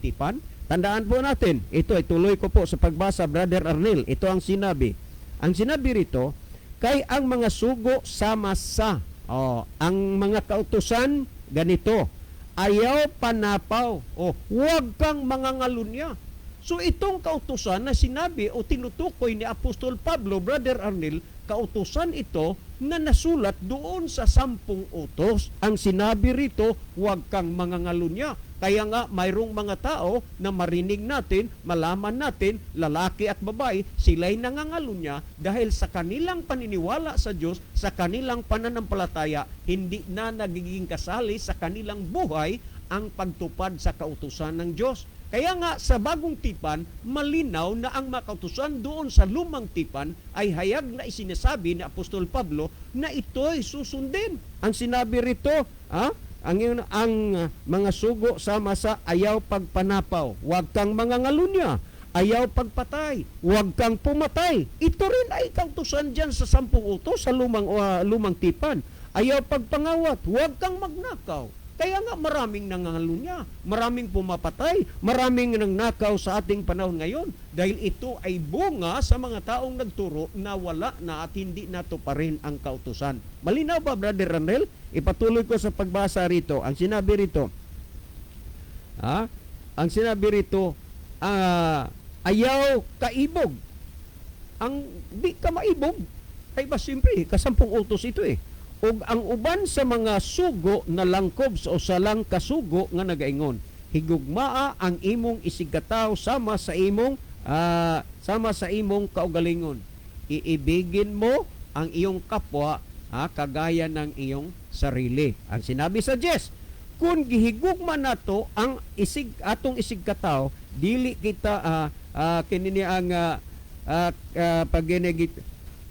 tipan? Tandaan po natin, ito ituloy ko po sa pagbasa, Brother Arnel. Ito ang sinabi. Ang sinabi rito, kay ang mga sugo sama sa, oh, ang mga kautusan ganito, ayaw panapaw, oh, huwag kang mangangalunya. So itong kautusan na sinabi o tinutukoy ni Apostol Pablo, Brother Arnel, kautusan ito na nasulat doon sa 10 utos. Ang sinabi rito, huwag kang mangangalunya. Kaya nga mayroong mga tao na marinig natin, malaman natin, lalaki at babae, sila'y nangangalunya dahil sa kanilang paniniwala sa Diyos, sa kanilang pananampalataya, hindi na nagiging kasali sa kanilang buhay ang pagtupad sa kautusan ng Diyos. Kaya nga sa bagong tipan, malinaw na ang mga kautusan doon sa lumang tipan ay hayag na isinasabi ni Apostol Pablo na ito'y susundin. Ang sinabi rito, ang mga sugo sama sa ayaw pagpanapaw, huwag kang mangangalunya, ayaw pagpatay, huwag kang pumatay. Ito rin ay kautusan dyan sa 10 utos sa lumang tipan. Ayaw pagpangawat, huwag kang magnakaw. Kaya nga maraming nangangalunya, maraming pumapatay, maraming nangnakaw sa ating panahon ngayon dahil ito ay bunga sa mga taong nagturo na wala na at hindi na tuparin ang kautusan. Malinaw ba, Brother Ranel? Ipatuloy ko sa pagbasa rito. Ang sinabi rito, ha? Ang sinabi rito, ayaw kaibog. Ang di ka maibog, ay ba siyempre, kasampung utos ito eh. Ug ang uban sa mga sugo na langkob sa usalang kasugo nga nagaingon, higugmaa ang imong isigkatawo sama sa imong kaugalingon. Iibigin mo ang iyong kapwa kagaya ng iyong sarili. Ang sinabi sa 10, kung gihigugma nato ang isig atong isigkatawo, dili kita kini ni ang pagginigit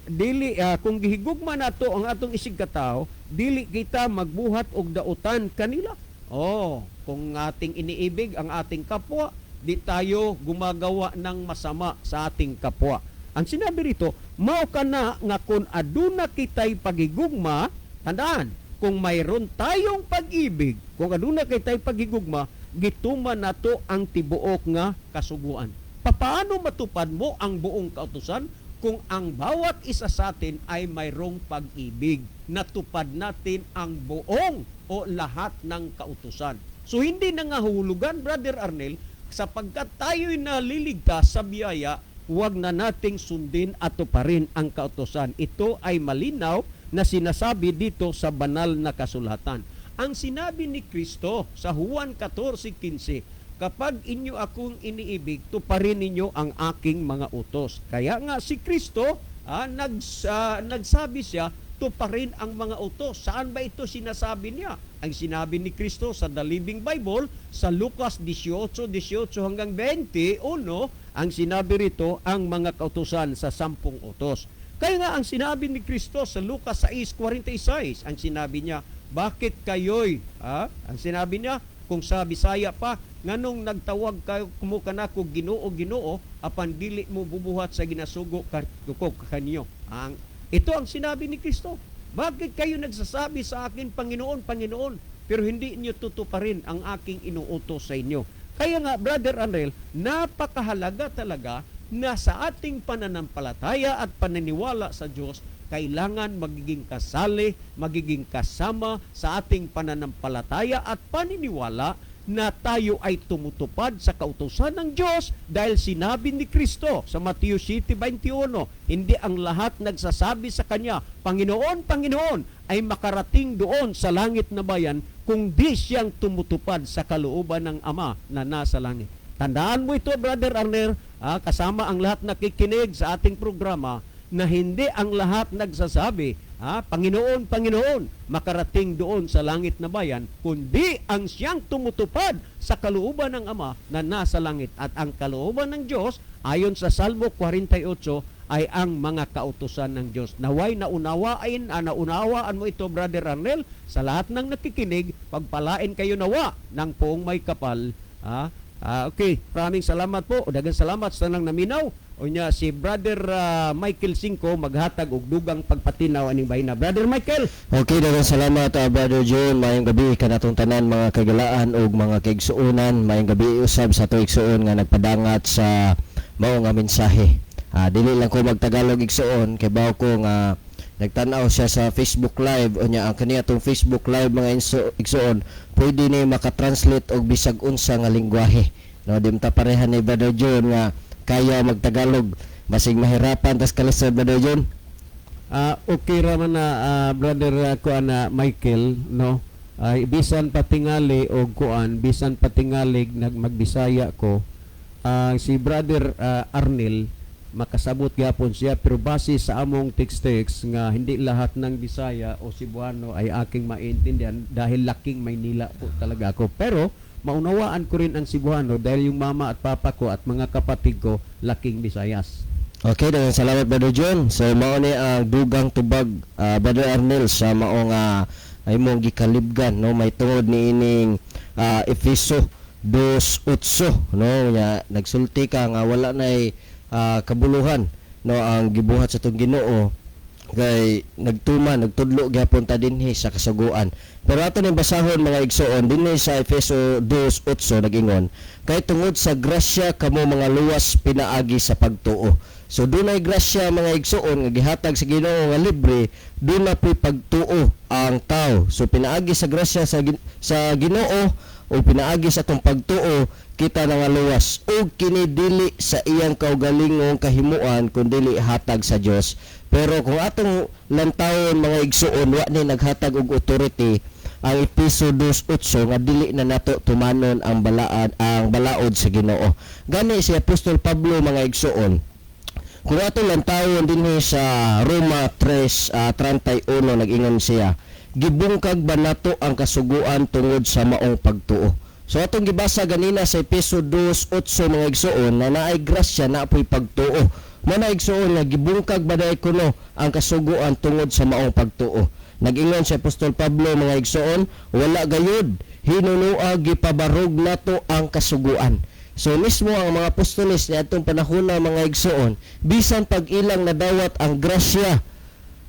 dili kung gihigugma nato ang atong isigkatawo, dili kita magbuhat og dautan kanila. Oh, kung ating iniibig ang ating kapwa, di tayo gumagawa ng masama sa ating kapwa. Ang sinabi rito, mao kana nga kung aduna kitay pagigugma, tandaan, kung mayroon tayong pag-ibig, kung aduna kitay pagigugma, gituman nato ang tibuok nga kasuguan. Papaano matupad mo ang buong kautusan kung ang bawat isa sa atin ay mayroong pag-ibig? Natupad natin ang buong o lahat ng kautusan. So hindi nangahulugan, Brother Arnel, sapagkat tayo'y naliligtas sa biyaya, huwag na nating sundin at tuparin ang kautusan. Ito ay malinaw na sinasabi dito sa banal na kasulatan. Ang sinabi ni Kristo sa Juan 14:15, "Kapag inyo akong iniibig, tuparin ninyo ang aking mga utos." Kaya nga si Kristo, nagsabi siya, tuparin ang mga utos. Saan ba ito sinasabi niya? Ang sinabi ni Kristo sa The Living Bible, sa Lucas 18, 18 hanggang 21, ang sinabi rito ang mga kautusan sa 10 utos. Kaya nga ang sinabi ni Kristo sa Lucas 6:46, ang sinabi niya, bakit kayo'y, ang sinabi niya, kung sa Bisaya pa, nganong nagtawag kayo mo kanako Ginoo, Ginoo, apan dili mo bubuhat sa ginasugo ko kanyo? Ito ang sinabi ni Kristo. Bakit kayo nagsasabi sa akin, Panginoon, Panginoon, pero hindi niyo tutuparin ang aking inuutos sa inyo? Kaya nga, Brother Anrel, napakahalaga talaga na sa ating pananampalataya at paniniwala sa Diyos, kailangan magiging kasali, magiging kasama sa ating pananampalataya at paniniwala na tayo ay tumutupad sa kautusan ng Diyos dahil sinabi ni Kristo sa Mateo 7:21, hindi ang lahat nagsasabi sa Kanya, Panginoon, Panginoon, ay makarating doon sa langit na bayan kung di siyang tumutupad sa kalooban ng Ama na nasa langit. Tandaan mo ito, Brother Arner, kasama ang lahat nakikinig sa ating programa, na hindi ang lahat nagsasabi, Panginoon, Panginoon, makarating doon sa langit na bayan, kundi ang siyang tumutupad sa kalooban ng Ama na nasa langit. At ang kalooban ng Diyos, ayon sa Salmo 48, ay ang mga kautusan ng Diyos. Naway naunawaan mo ito, Brother Arnel, sa lahat ng nakikinig, pagpalain kayo nawa ng Poong Maykapal. Okay, maraming salamat po. Daghang salamat sa nang naminaw. Unya si Brother Michael Cinco maghatag og dugang pagpatinaw aning bahina. Brother Michael. Okay, daghang salamat, Brother John. Maayong gabi kanatong tanan mga kagalaan ug mga kaigsuonan. Maayong gabi usab sa ato igsuon nga nagpadangat sa mao nga mensahe. Dili lang ko magtagalog, igsuon, kay bawo ko nga nagtan-aw siya sa Facebook Live. Unya ang kaniya tong Facebook Live, mga igsuon, pwede ni makatranslate og bisag unsa nga lingwahe. No, di ta pareha ni Brother John nga kaya magtagalog. Basig mahirapan tas kalisod, Brother John. Okay ra man na, brother kuan na Michael, no? Ay bisan patingali og kuan, bisan patingalig nagmagbisaya ko. Si Brother Arnel makasabot gyapon siya, pero base sa among text-text nga hindi lahat ng Bisaya o Cebuano ay aking maintindihan dahil laking Maynila po talaga ako. Pero maunawaan ko rin ang Cebuano dahil yung mama at papa ko at mga kapatid ko laking Bisayas. Okay, daghang salamat, Brother John. So mao ni ang dugang tubag, Brother Arnel, sa mao nga imong gikalibgan, no, may tungod ni ining Efeso 2:8, no, nya nagsulti ka nga wala nay kabuluhan, no, ang gibuhat sa atong Ginoo. Kay nagtuma, nagtudlo gyapon ta dinhi sa kasuguan. Pero ato ning basahon, mga igsoon, dinhi sa Efeso 2:8, nagingon, "Kay tungod sa grasya kamo mga luwas pinaagi sa pagtuo." So dunay grasya, mga igsoon, nga gihatag sa Ginoo nga libre, duna po'y pagtuo ang tao. So pinaagi sa grasya sa Ginoo o pinaagi sa atong pagtuo, kita na nga luwas, ug kini dili sa iyang kaugalingong kahimuan kun dili hatag sa Dios. Pero kung atong lantawon, mga igsuon, wa ni naghatag og authority ang Epeso 2:8 nga dili na nato tumanon ang balaod sa Ginoo. Gani si Apostol Pablo, mga igsuon, kung ato lantawon dinhi sa Roma 3:31, nag-ingon siya, "Gibungkag ba nato ang kasuguan tungod sa maong pagtuo?" So atong gibasa ganina sa Epeso 2:8, mga igsuon, na naay grasya, na po'y pagtuo. Mo na, igsuon, nga gibungkag ba dai kuno ang kasuguan tungod sa maong pagtuo? Nag-ingon si Apostol Pablo, mga igsuon, "Wala gayud, hinunua gipabarog nato ang kasuguan." So mismo ang mga apostoles ni atong panahona, mga igsuon, bisan pag ilang nadawat ang grasya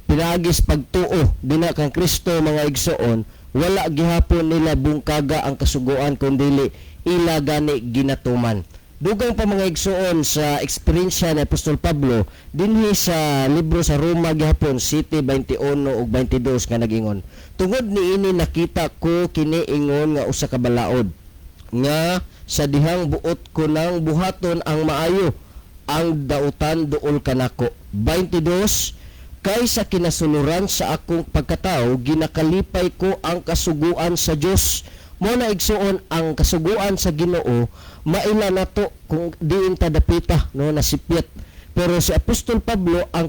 pinaagis pagtuo dina kang Kristo, mga igsuon, wala gihapon nila bungkaga ang kasuguan kundili ila gani ginatuman. Dugang pa, mga igsuon, sa eksperyensya ni Apostol Pablo dinhi sa libro sa Roma gihapon 7:21 ug 22 nga nagingon, "Tungod niini nakita ko kini ingon nga usa ka balaod nga sa dihang buot ko nang buhaton ang maayo, ang dautan duol kanako." 22, "Kay sa kinasuluran sa akong pagkatao ginakalipay ko ang kasuguan sa Dios." Mo na, igsuon, ang kasuguan sa Ginoo maila nato kung diin ta dapita, no, nasipyat. Pero si Apostol Pablo, ang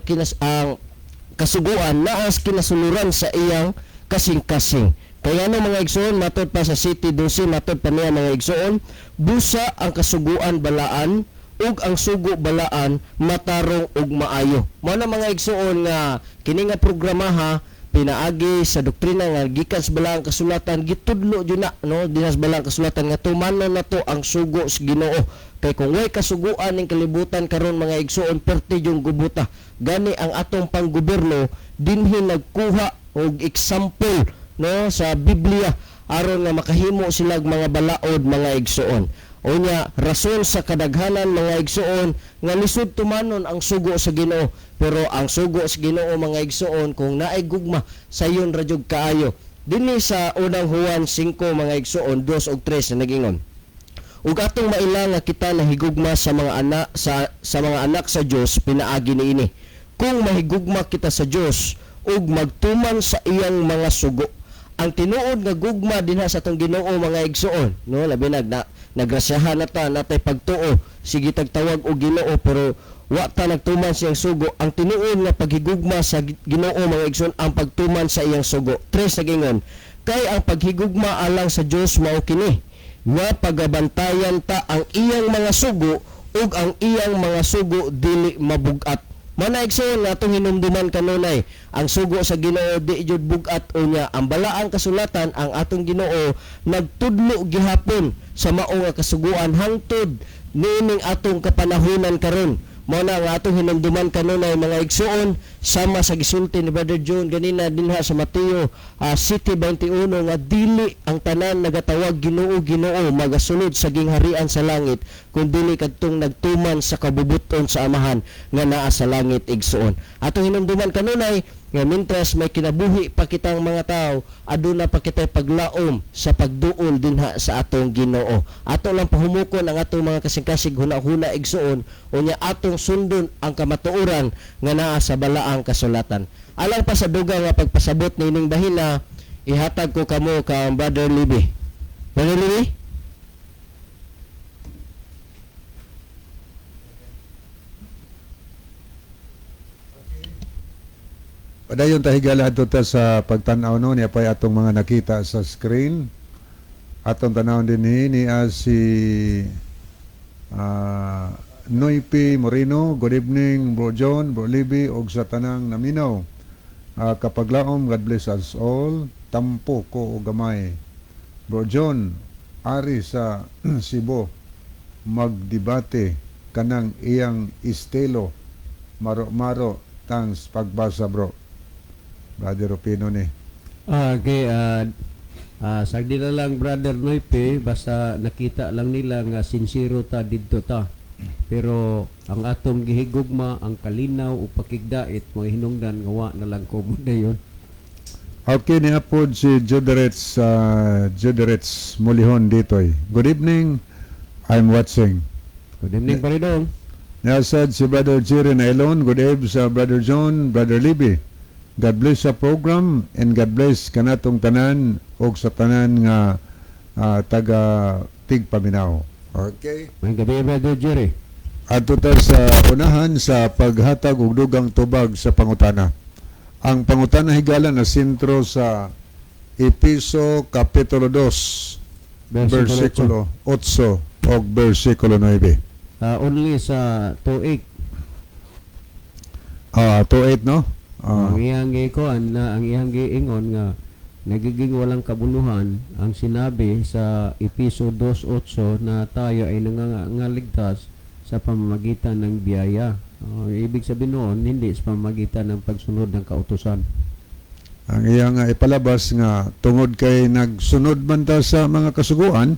kasuguan naa sa kinasuluran sa iyang kasing-kasing. Kaya ano, mga igsoon, matod pa sa 7:12, matod pa niya, mga igsoon, "Busa ang kasuguan balaan ug ang sugo balaan, matarong ug maayo." Mao na, mga igsoon, nga kini nga programa ha, pinaagi sa doktrina nga gikan sa balaang kasulatan, gitudlo jud na, no, dinha sa balaang kasulatan nga tumanon nato ang sugo sa Ginoo. Kay kung way kasuguan ning kalibutan karon, mga igsoon, perti yung gubuta. Gani ang atong panggobyerno dinhi nagkuha og example, no, sa Biblia aron nga makahimo sila og mga balaod, mga igsoon. Unya, rason sa kadaghanan, mga igsoon, nga lisod tumanon ang sugo sa Ginoo. Pero ang sugo sa Ginoo, mga igsoon, kung naay gugma, sayon ra jud kaayo. Dinhi sa Unang Juan 5, mga igsoon, 2 ug 3 na nagingon, "Ug atong maila nga kita nahigugma sa mga anak sa Dios pinaagi niini, kung mahigugma kita sa Dios ug magtuman sa iyang mga sugo." Ang tinuod nga gugma dinha sa atong Ginoo, mga igsoon, no, labi na nagrasyahan na ta, natay pagtuo, sige tagtawag og Ginoo, pero wa ta nagtuman sa iyang sugo. Ang tinuod nga paghigugma sa Ginoo, mga igsoon, ang pagtuman sa iyang sugo. Tres, nagingon, "Kay ang paghigugma alang sa Dios mao kini, nga pagabantayan ta ang iyang mga sugo, ug ang iyang mga sugo dili mabugat." Mana, igsoon, nga atong hinumduman kanunay, ang sugo sa Ginoo di jud bugat. Unya ang balaang kasulatan, ang atong Ginoo nagtudlo gihapon sa mao nga kasuguan hangtod niining atong kapanahunan karon. Mao na nga atong hinumduman kanunay, mga igsoon, sama sa gisulti ni Brother John ganina dinha sa Mateo 7:21 nga dili ang tanan nagatawag "Ginoo, Ginoo" magasulod sa gingharian sa langit, kun dili kadtong nagtuman sa kabubuton sa Amahan nga naa sa langit, igsoon. Atong hinumduman kanunay nga mintras may kinabuhi pa kitang mga tao, aduna pa kitay paglaom sa pagduol dinha sa atong Ginoo. Ato lang pahumukon ang atong mga kasing-kasig huna-huna, igsoon, unya atong sundon ang kamatuoran nga naa sa balaang kasulatan. Alang pa sa dugang nga pagpasabot niining bahina, ihatag ko kamo kang Brother Libby. Brother Libby? Padayon ta, higala, adto ta sa pagtan-aw, no, niya pay atong mga nakita sa screen. Atong tanawon dinhi ni si Noypi Moreno. "Good evening, Bro John, Bro Libby ug sa tanang naminaw. Kapaglaom, God bless us all. Tampo ko og gamay. Bro John, ari sa Cebu magdebate kanang iyang estilo maro-maro." Thanks pagbasa, bro. Brother Rupino ni. Okay, sagdi na lang, Brother Noipe, basta nakita lang nila nga sincero ta didto ta. Pero ang atong gihigugma, ang kalinaw o pakigdait, mga hinungdan nga wa na lang ko dayon. Okay, niya pod si Juderets Mulihon ditoy. Good evening. I'm watching. Good evening, Paridong. Nasad si Brother Jerry Nailon. Good evening sa Brother John, Brother Libby. God bless sa program and God bless kanatong tanan og sa tanan nga taga Tigpaminaw. Okay. May gabi, Brother Jerry. Adto ta sa unahan sa paghatag og dugang tubag sa pangutana. Ang pangutana, higala, na sentro sa Episo Kapitulo 2 versikulo 8 og versikulo 9. Only sa 2.8. 2:8, no? Ang iyang gikuan na ang iyang giingon nga nagiging walang kabuluhan ang sinabi sa Episo 2.8 na tayo ay nangangaligtas sa pamamagitan ng biyaya. Ibig sabihin noon, hindi sa pamamagitan ng pagsunod ng kautusan. Ang iyang ipalabas nga tungod kay nagsunod man ta sa mga kasuguan,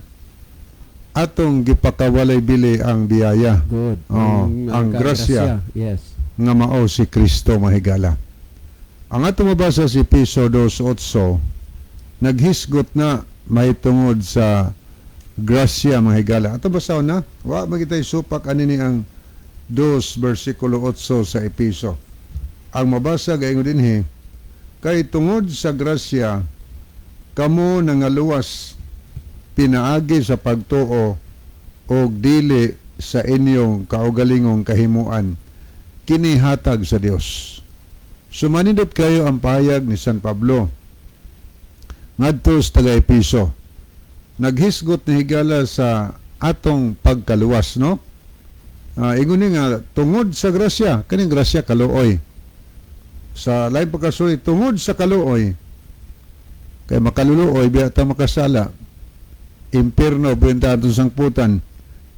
atong gipakawalay bili ang biyaya. Good. Oh, ang grasya. Yes. Nga mao si Kristo, mahigala. Ang ato mabasa si Episo 2.8, naghisgot na mahitungod sa grasya, mahigala. Ato basahon na, wa magitay supak ani ni ang 2 versikulo 8 sa Episo. Ang mabasa gaingon dinhi, "Kay tungod sa grasya kamo nangaluwas pinaagi sa pagtuo og dili sa inyong kaugalingong kahimuan, kini hatag sa Dios." So manindot kayo ang pahayag ni San Pablo ngadto sa taga Episo. Naghisgot ni, higala, sa atong pagkaluwas, no? Ingon ni nga tungod sa grasya, kaning grasya kaluoy. Sa lain pagkasulit, tungod sa kaluoy, kay makaluluoy biya ta makasala. Impierno benta atong sangputan.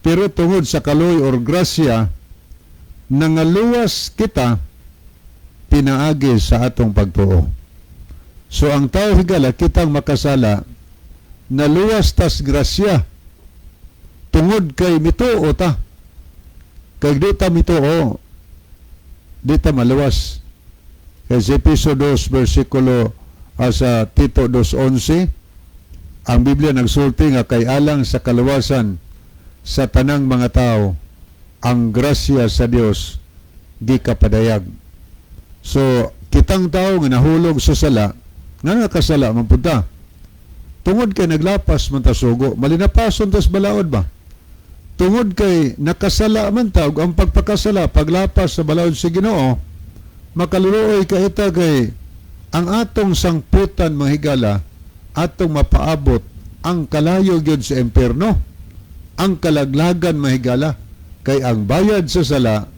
Pero tungod sa kaluoy or grasya, nangaluwas kita pinaagi sa atong pagtuo. So ang tao, higala, kitang makasala, naluwas tas grasya tungod kay mituo ta. Kay di ta mituo, di ta maluwas. Kay sa Episo 2 versikulo sa Tito 2.11, ang Biblia nagsulti nga kay alang sa kaluwasan sa tanang mga tao ang grasya sa Dios gikapadayag. So kitang tao nga nahulog sa sala, nga nakasala man pud ta. Tungod kay naglapas man ta sugo, malinapason tas balaod ba? Tungod kay nakasala man ta ug ang pagpakasala paglapas sa balaod sa Ginoo, makaluluoy ka ita kay ang atong sangputan, mahigala, atong mapaabot ang kalayo gyud sa impierno, ang kalaglagan, mahigala, kay ang bayad sa sala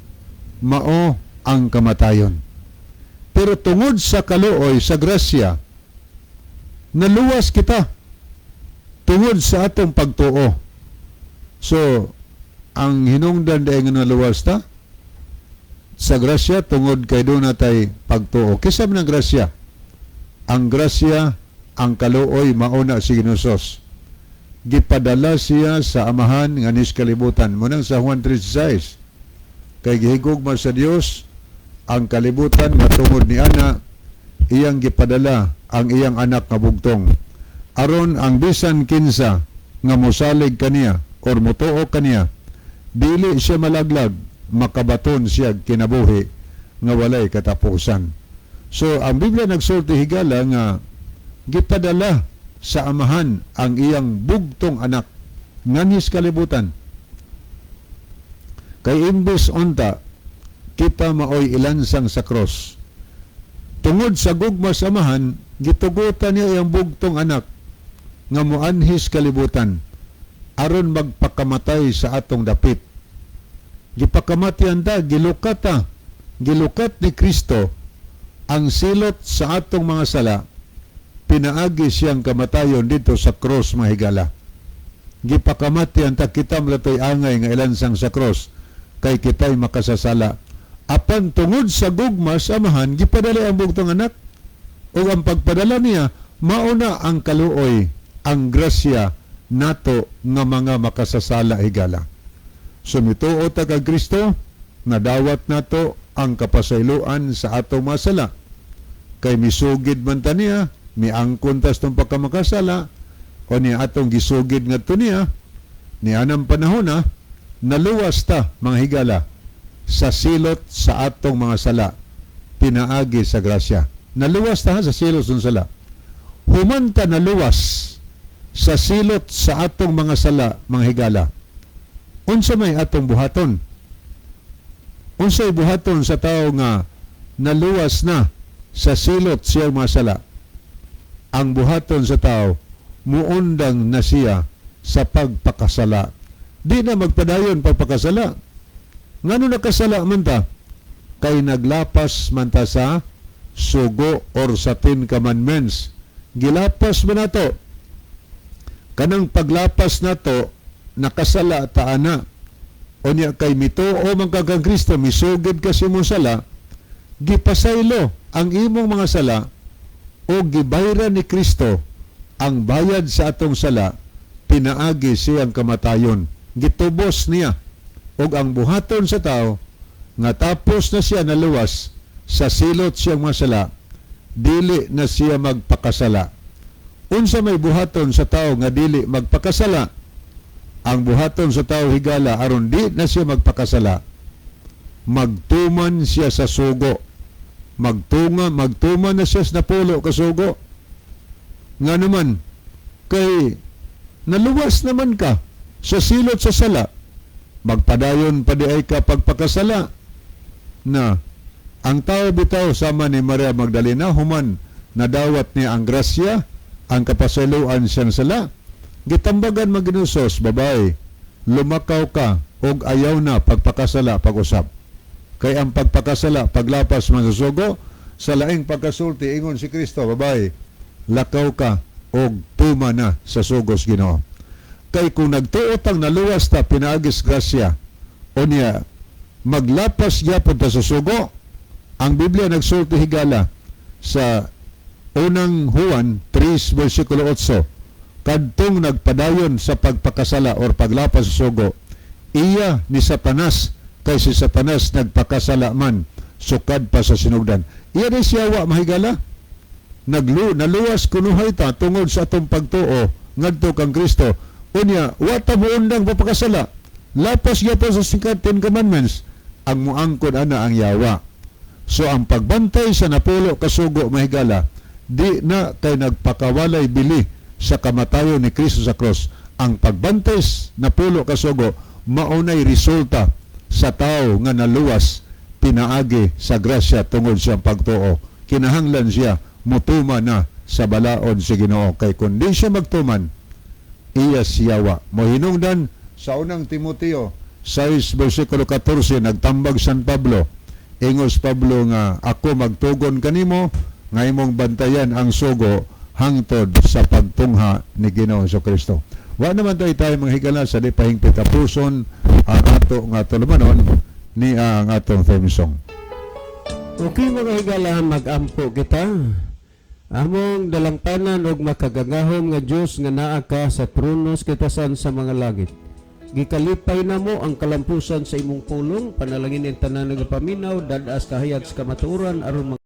mao ang kamatayon. Pero tungod sa kaluoy, sa grasya, naluwas kita tungod sa atong pagtuo. So, ang hinungdan dahil nga naluwas ta sa grasya tungod kay duna tay pagtuo. Kinsa man ang grasya? Ang grasya, ang kaluoy, mauna si Ginoong. Gipadala siya sa Amahan nganhis kalibutan. Munang sa Juan 3.16, kay gihigugma sa Dios ang kalibutan matungod ni ana iyang gipadala ang iyang anak nga bugtong aron ang bisan kinsa nga mosalig kaniya or motuo kaniya dili siya malaglag, makabaton siya kinabuhi nga walay katapusan. So ang Biblia nagsulti, higala, nga gipadala sa Amahan ang iyang bugtong anak nganhis kalibutan. Kay imbes unta kita maoy ilansang sa cross, tungod sa gugma sa Amahan, gitugutan niya iyang bugtong anak nga moanhis kalibutan aron magpakamatay sa atong dapit. Gipakamatian ta, gilukat ta, gilukat ni Kristo ang silot sa atong mga sala pinaagi siyang kamatayon dito sa cross, mahigala. Gipakamatian ta, kita malatoy angay nga ilansang sa cross kay kita'y makasasala. Apan tungod sa gugma sa Amahan, gipadala ang bugtong Anak. Ug ang pagpadala niya, mauna ang kaluoy, ang grasya nato nga mga makasasala, higala. So mituo ta kang Kristo, nadawat nato ang kapasayloan sa atong mga sala. Kay misugid man ta niya, miangkon tas tong pagkamakasala, o niya atong gisugid ngadto niya, nianang panahon na, naluwas ta, mga higala, sa silot sa atong mga sala, pinaagi sa grasya. Naluwas ta ha, sa silot sa sala. Human ta naluwas sa silot sa atong mga sala, mga higala, unsa may atong buhaton? Unsay buhaton sa tao nga naluwas na sa silot siyang mga sala? Ang buhaton sa tao, muundang na siya sa pagpakasala. Di na magpadayon pagpakasala. Ngano nakasala man ta? Kay naglapas man ta sa sugo or sa Ten Commandments. Gilapas man nato. Kanang paglapas nato, nakasala ta ana. Unya kay mituo man ka kang Kristo, misugid ka sa imong sala, gipasaylo ang imong mga sala o gibayran ni Kristo ang bayad sa atong sala pinaagi siyang kamatayon. Gitubos niya. Og ang buhaton sa tao nga tapos na siya naluwas sa silot siyang mga sala, dili na siya magpakasala. Unsa may buhaton sa tao nga dili magpakasala? Ang buhaton sa tao, higala, aron di na siya magpakasala, magtuman siya sa sugo. Magtunga, magtuman na siya sa napulo ka sugo. Nga naman, kay naluwas naman ka sa silot sa sala, magpadayon pa di ay ka pagpakasala? Na ang tao bitaw, sama ni Maria Magdalena, human nadawat niya ang grasya, ang kapasayloan siyang sala, gitambagan maginusos, "Babae, lumakaw ka og ayaw na pagpakasala pag-usap." Kay ang pagpakasala, paglapas man sa sugo. Sa laing pagkasulti, ingon si Kristo, "Babae, lakaw ka og tuma na sa sugos Ginoo." Kay kung nagtuo tang naluwas ta pinaagis grasya, unya maglapas gyapon ta sa sugo, ang Biblia nagsulti, higala, sa Unang Juan 3 versikulo 8, kadtong nagpadayon sa pagpakasala or paglapas sa sugo, iya ni Satanas, kay si Satanas nagpakasala man sukad pa sa sinugdan. Iya ni siya wa mahigala. Naluwas kunuhay ta tungod sa atong pagtuo ngadto kang Kristo. Unya wa ta moundang pagpakasala, lapas gyapon sa sikat Ten Commandments, ang muangkon ana ang yawa. So ang pagbantay sa napulo kasugo, mahigala, di na kay nagpakawalay bili sa kamatayon ni Kristo sa cross. Ang pagbantay sa napulo kasugo, maunay resulta sa tao nga naluwas pinaagi sa grasya tungod siyang pagtuo. Kinahanglan siya mutuman na sa balaod si Ginoo, kay kun di siya magtuman, iya siyawa. Mohinungdan sa Unang Timoteo 6 versikulo 14, nagtambag San Pablo. Ingos Pablo nga ako magtugon kanimo nga imong bantayan ang sugo hangtod sa pagtungha ni Ginoo Kristo. Wa naman tayo tayo, mga higala, sa di pahingpit tapuson ang ato nga tulumanon ni ang atong theme song. Okay, mga higala, mag-ampo kita. Among dalangpanan og makagagahom nga Dios nga naa ka sa trono sa kitasan sa mga langit. Gikalipay namo ang kalampusan sa imong pulong, panalangin ang tanan nagapaminaw, dad-as kahayag sa kamatuoran aron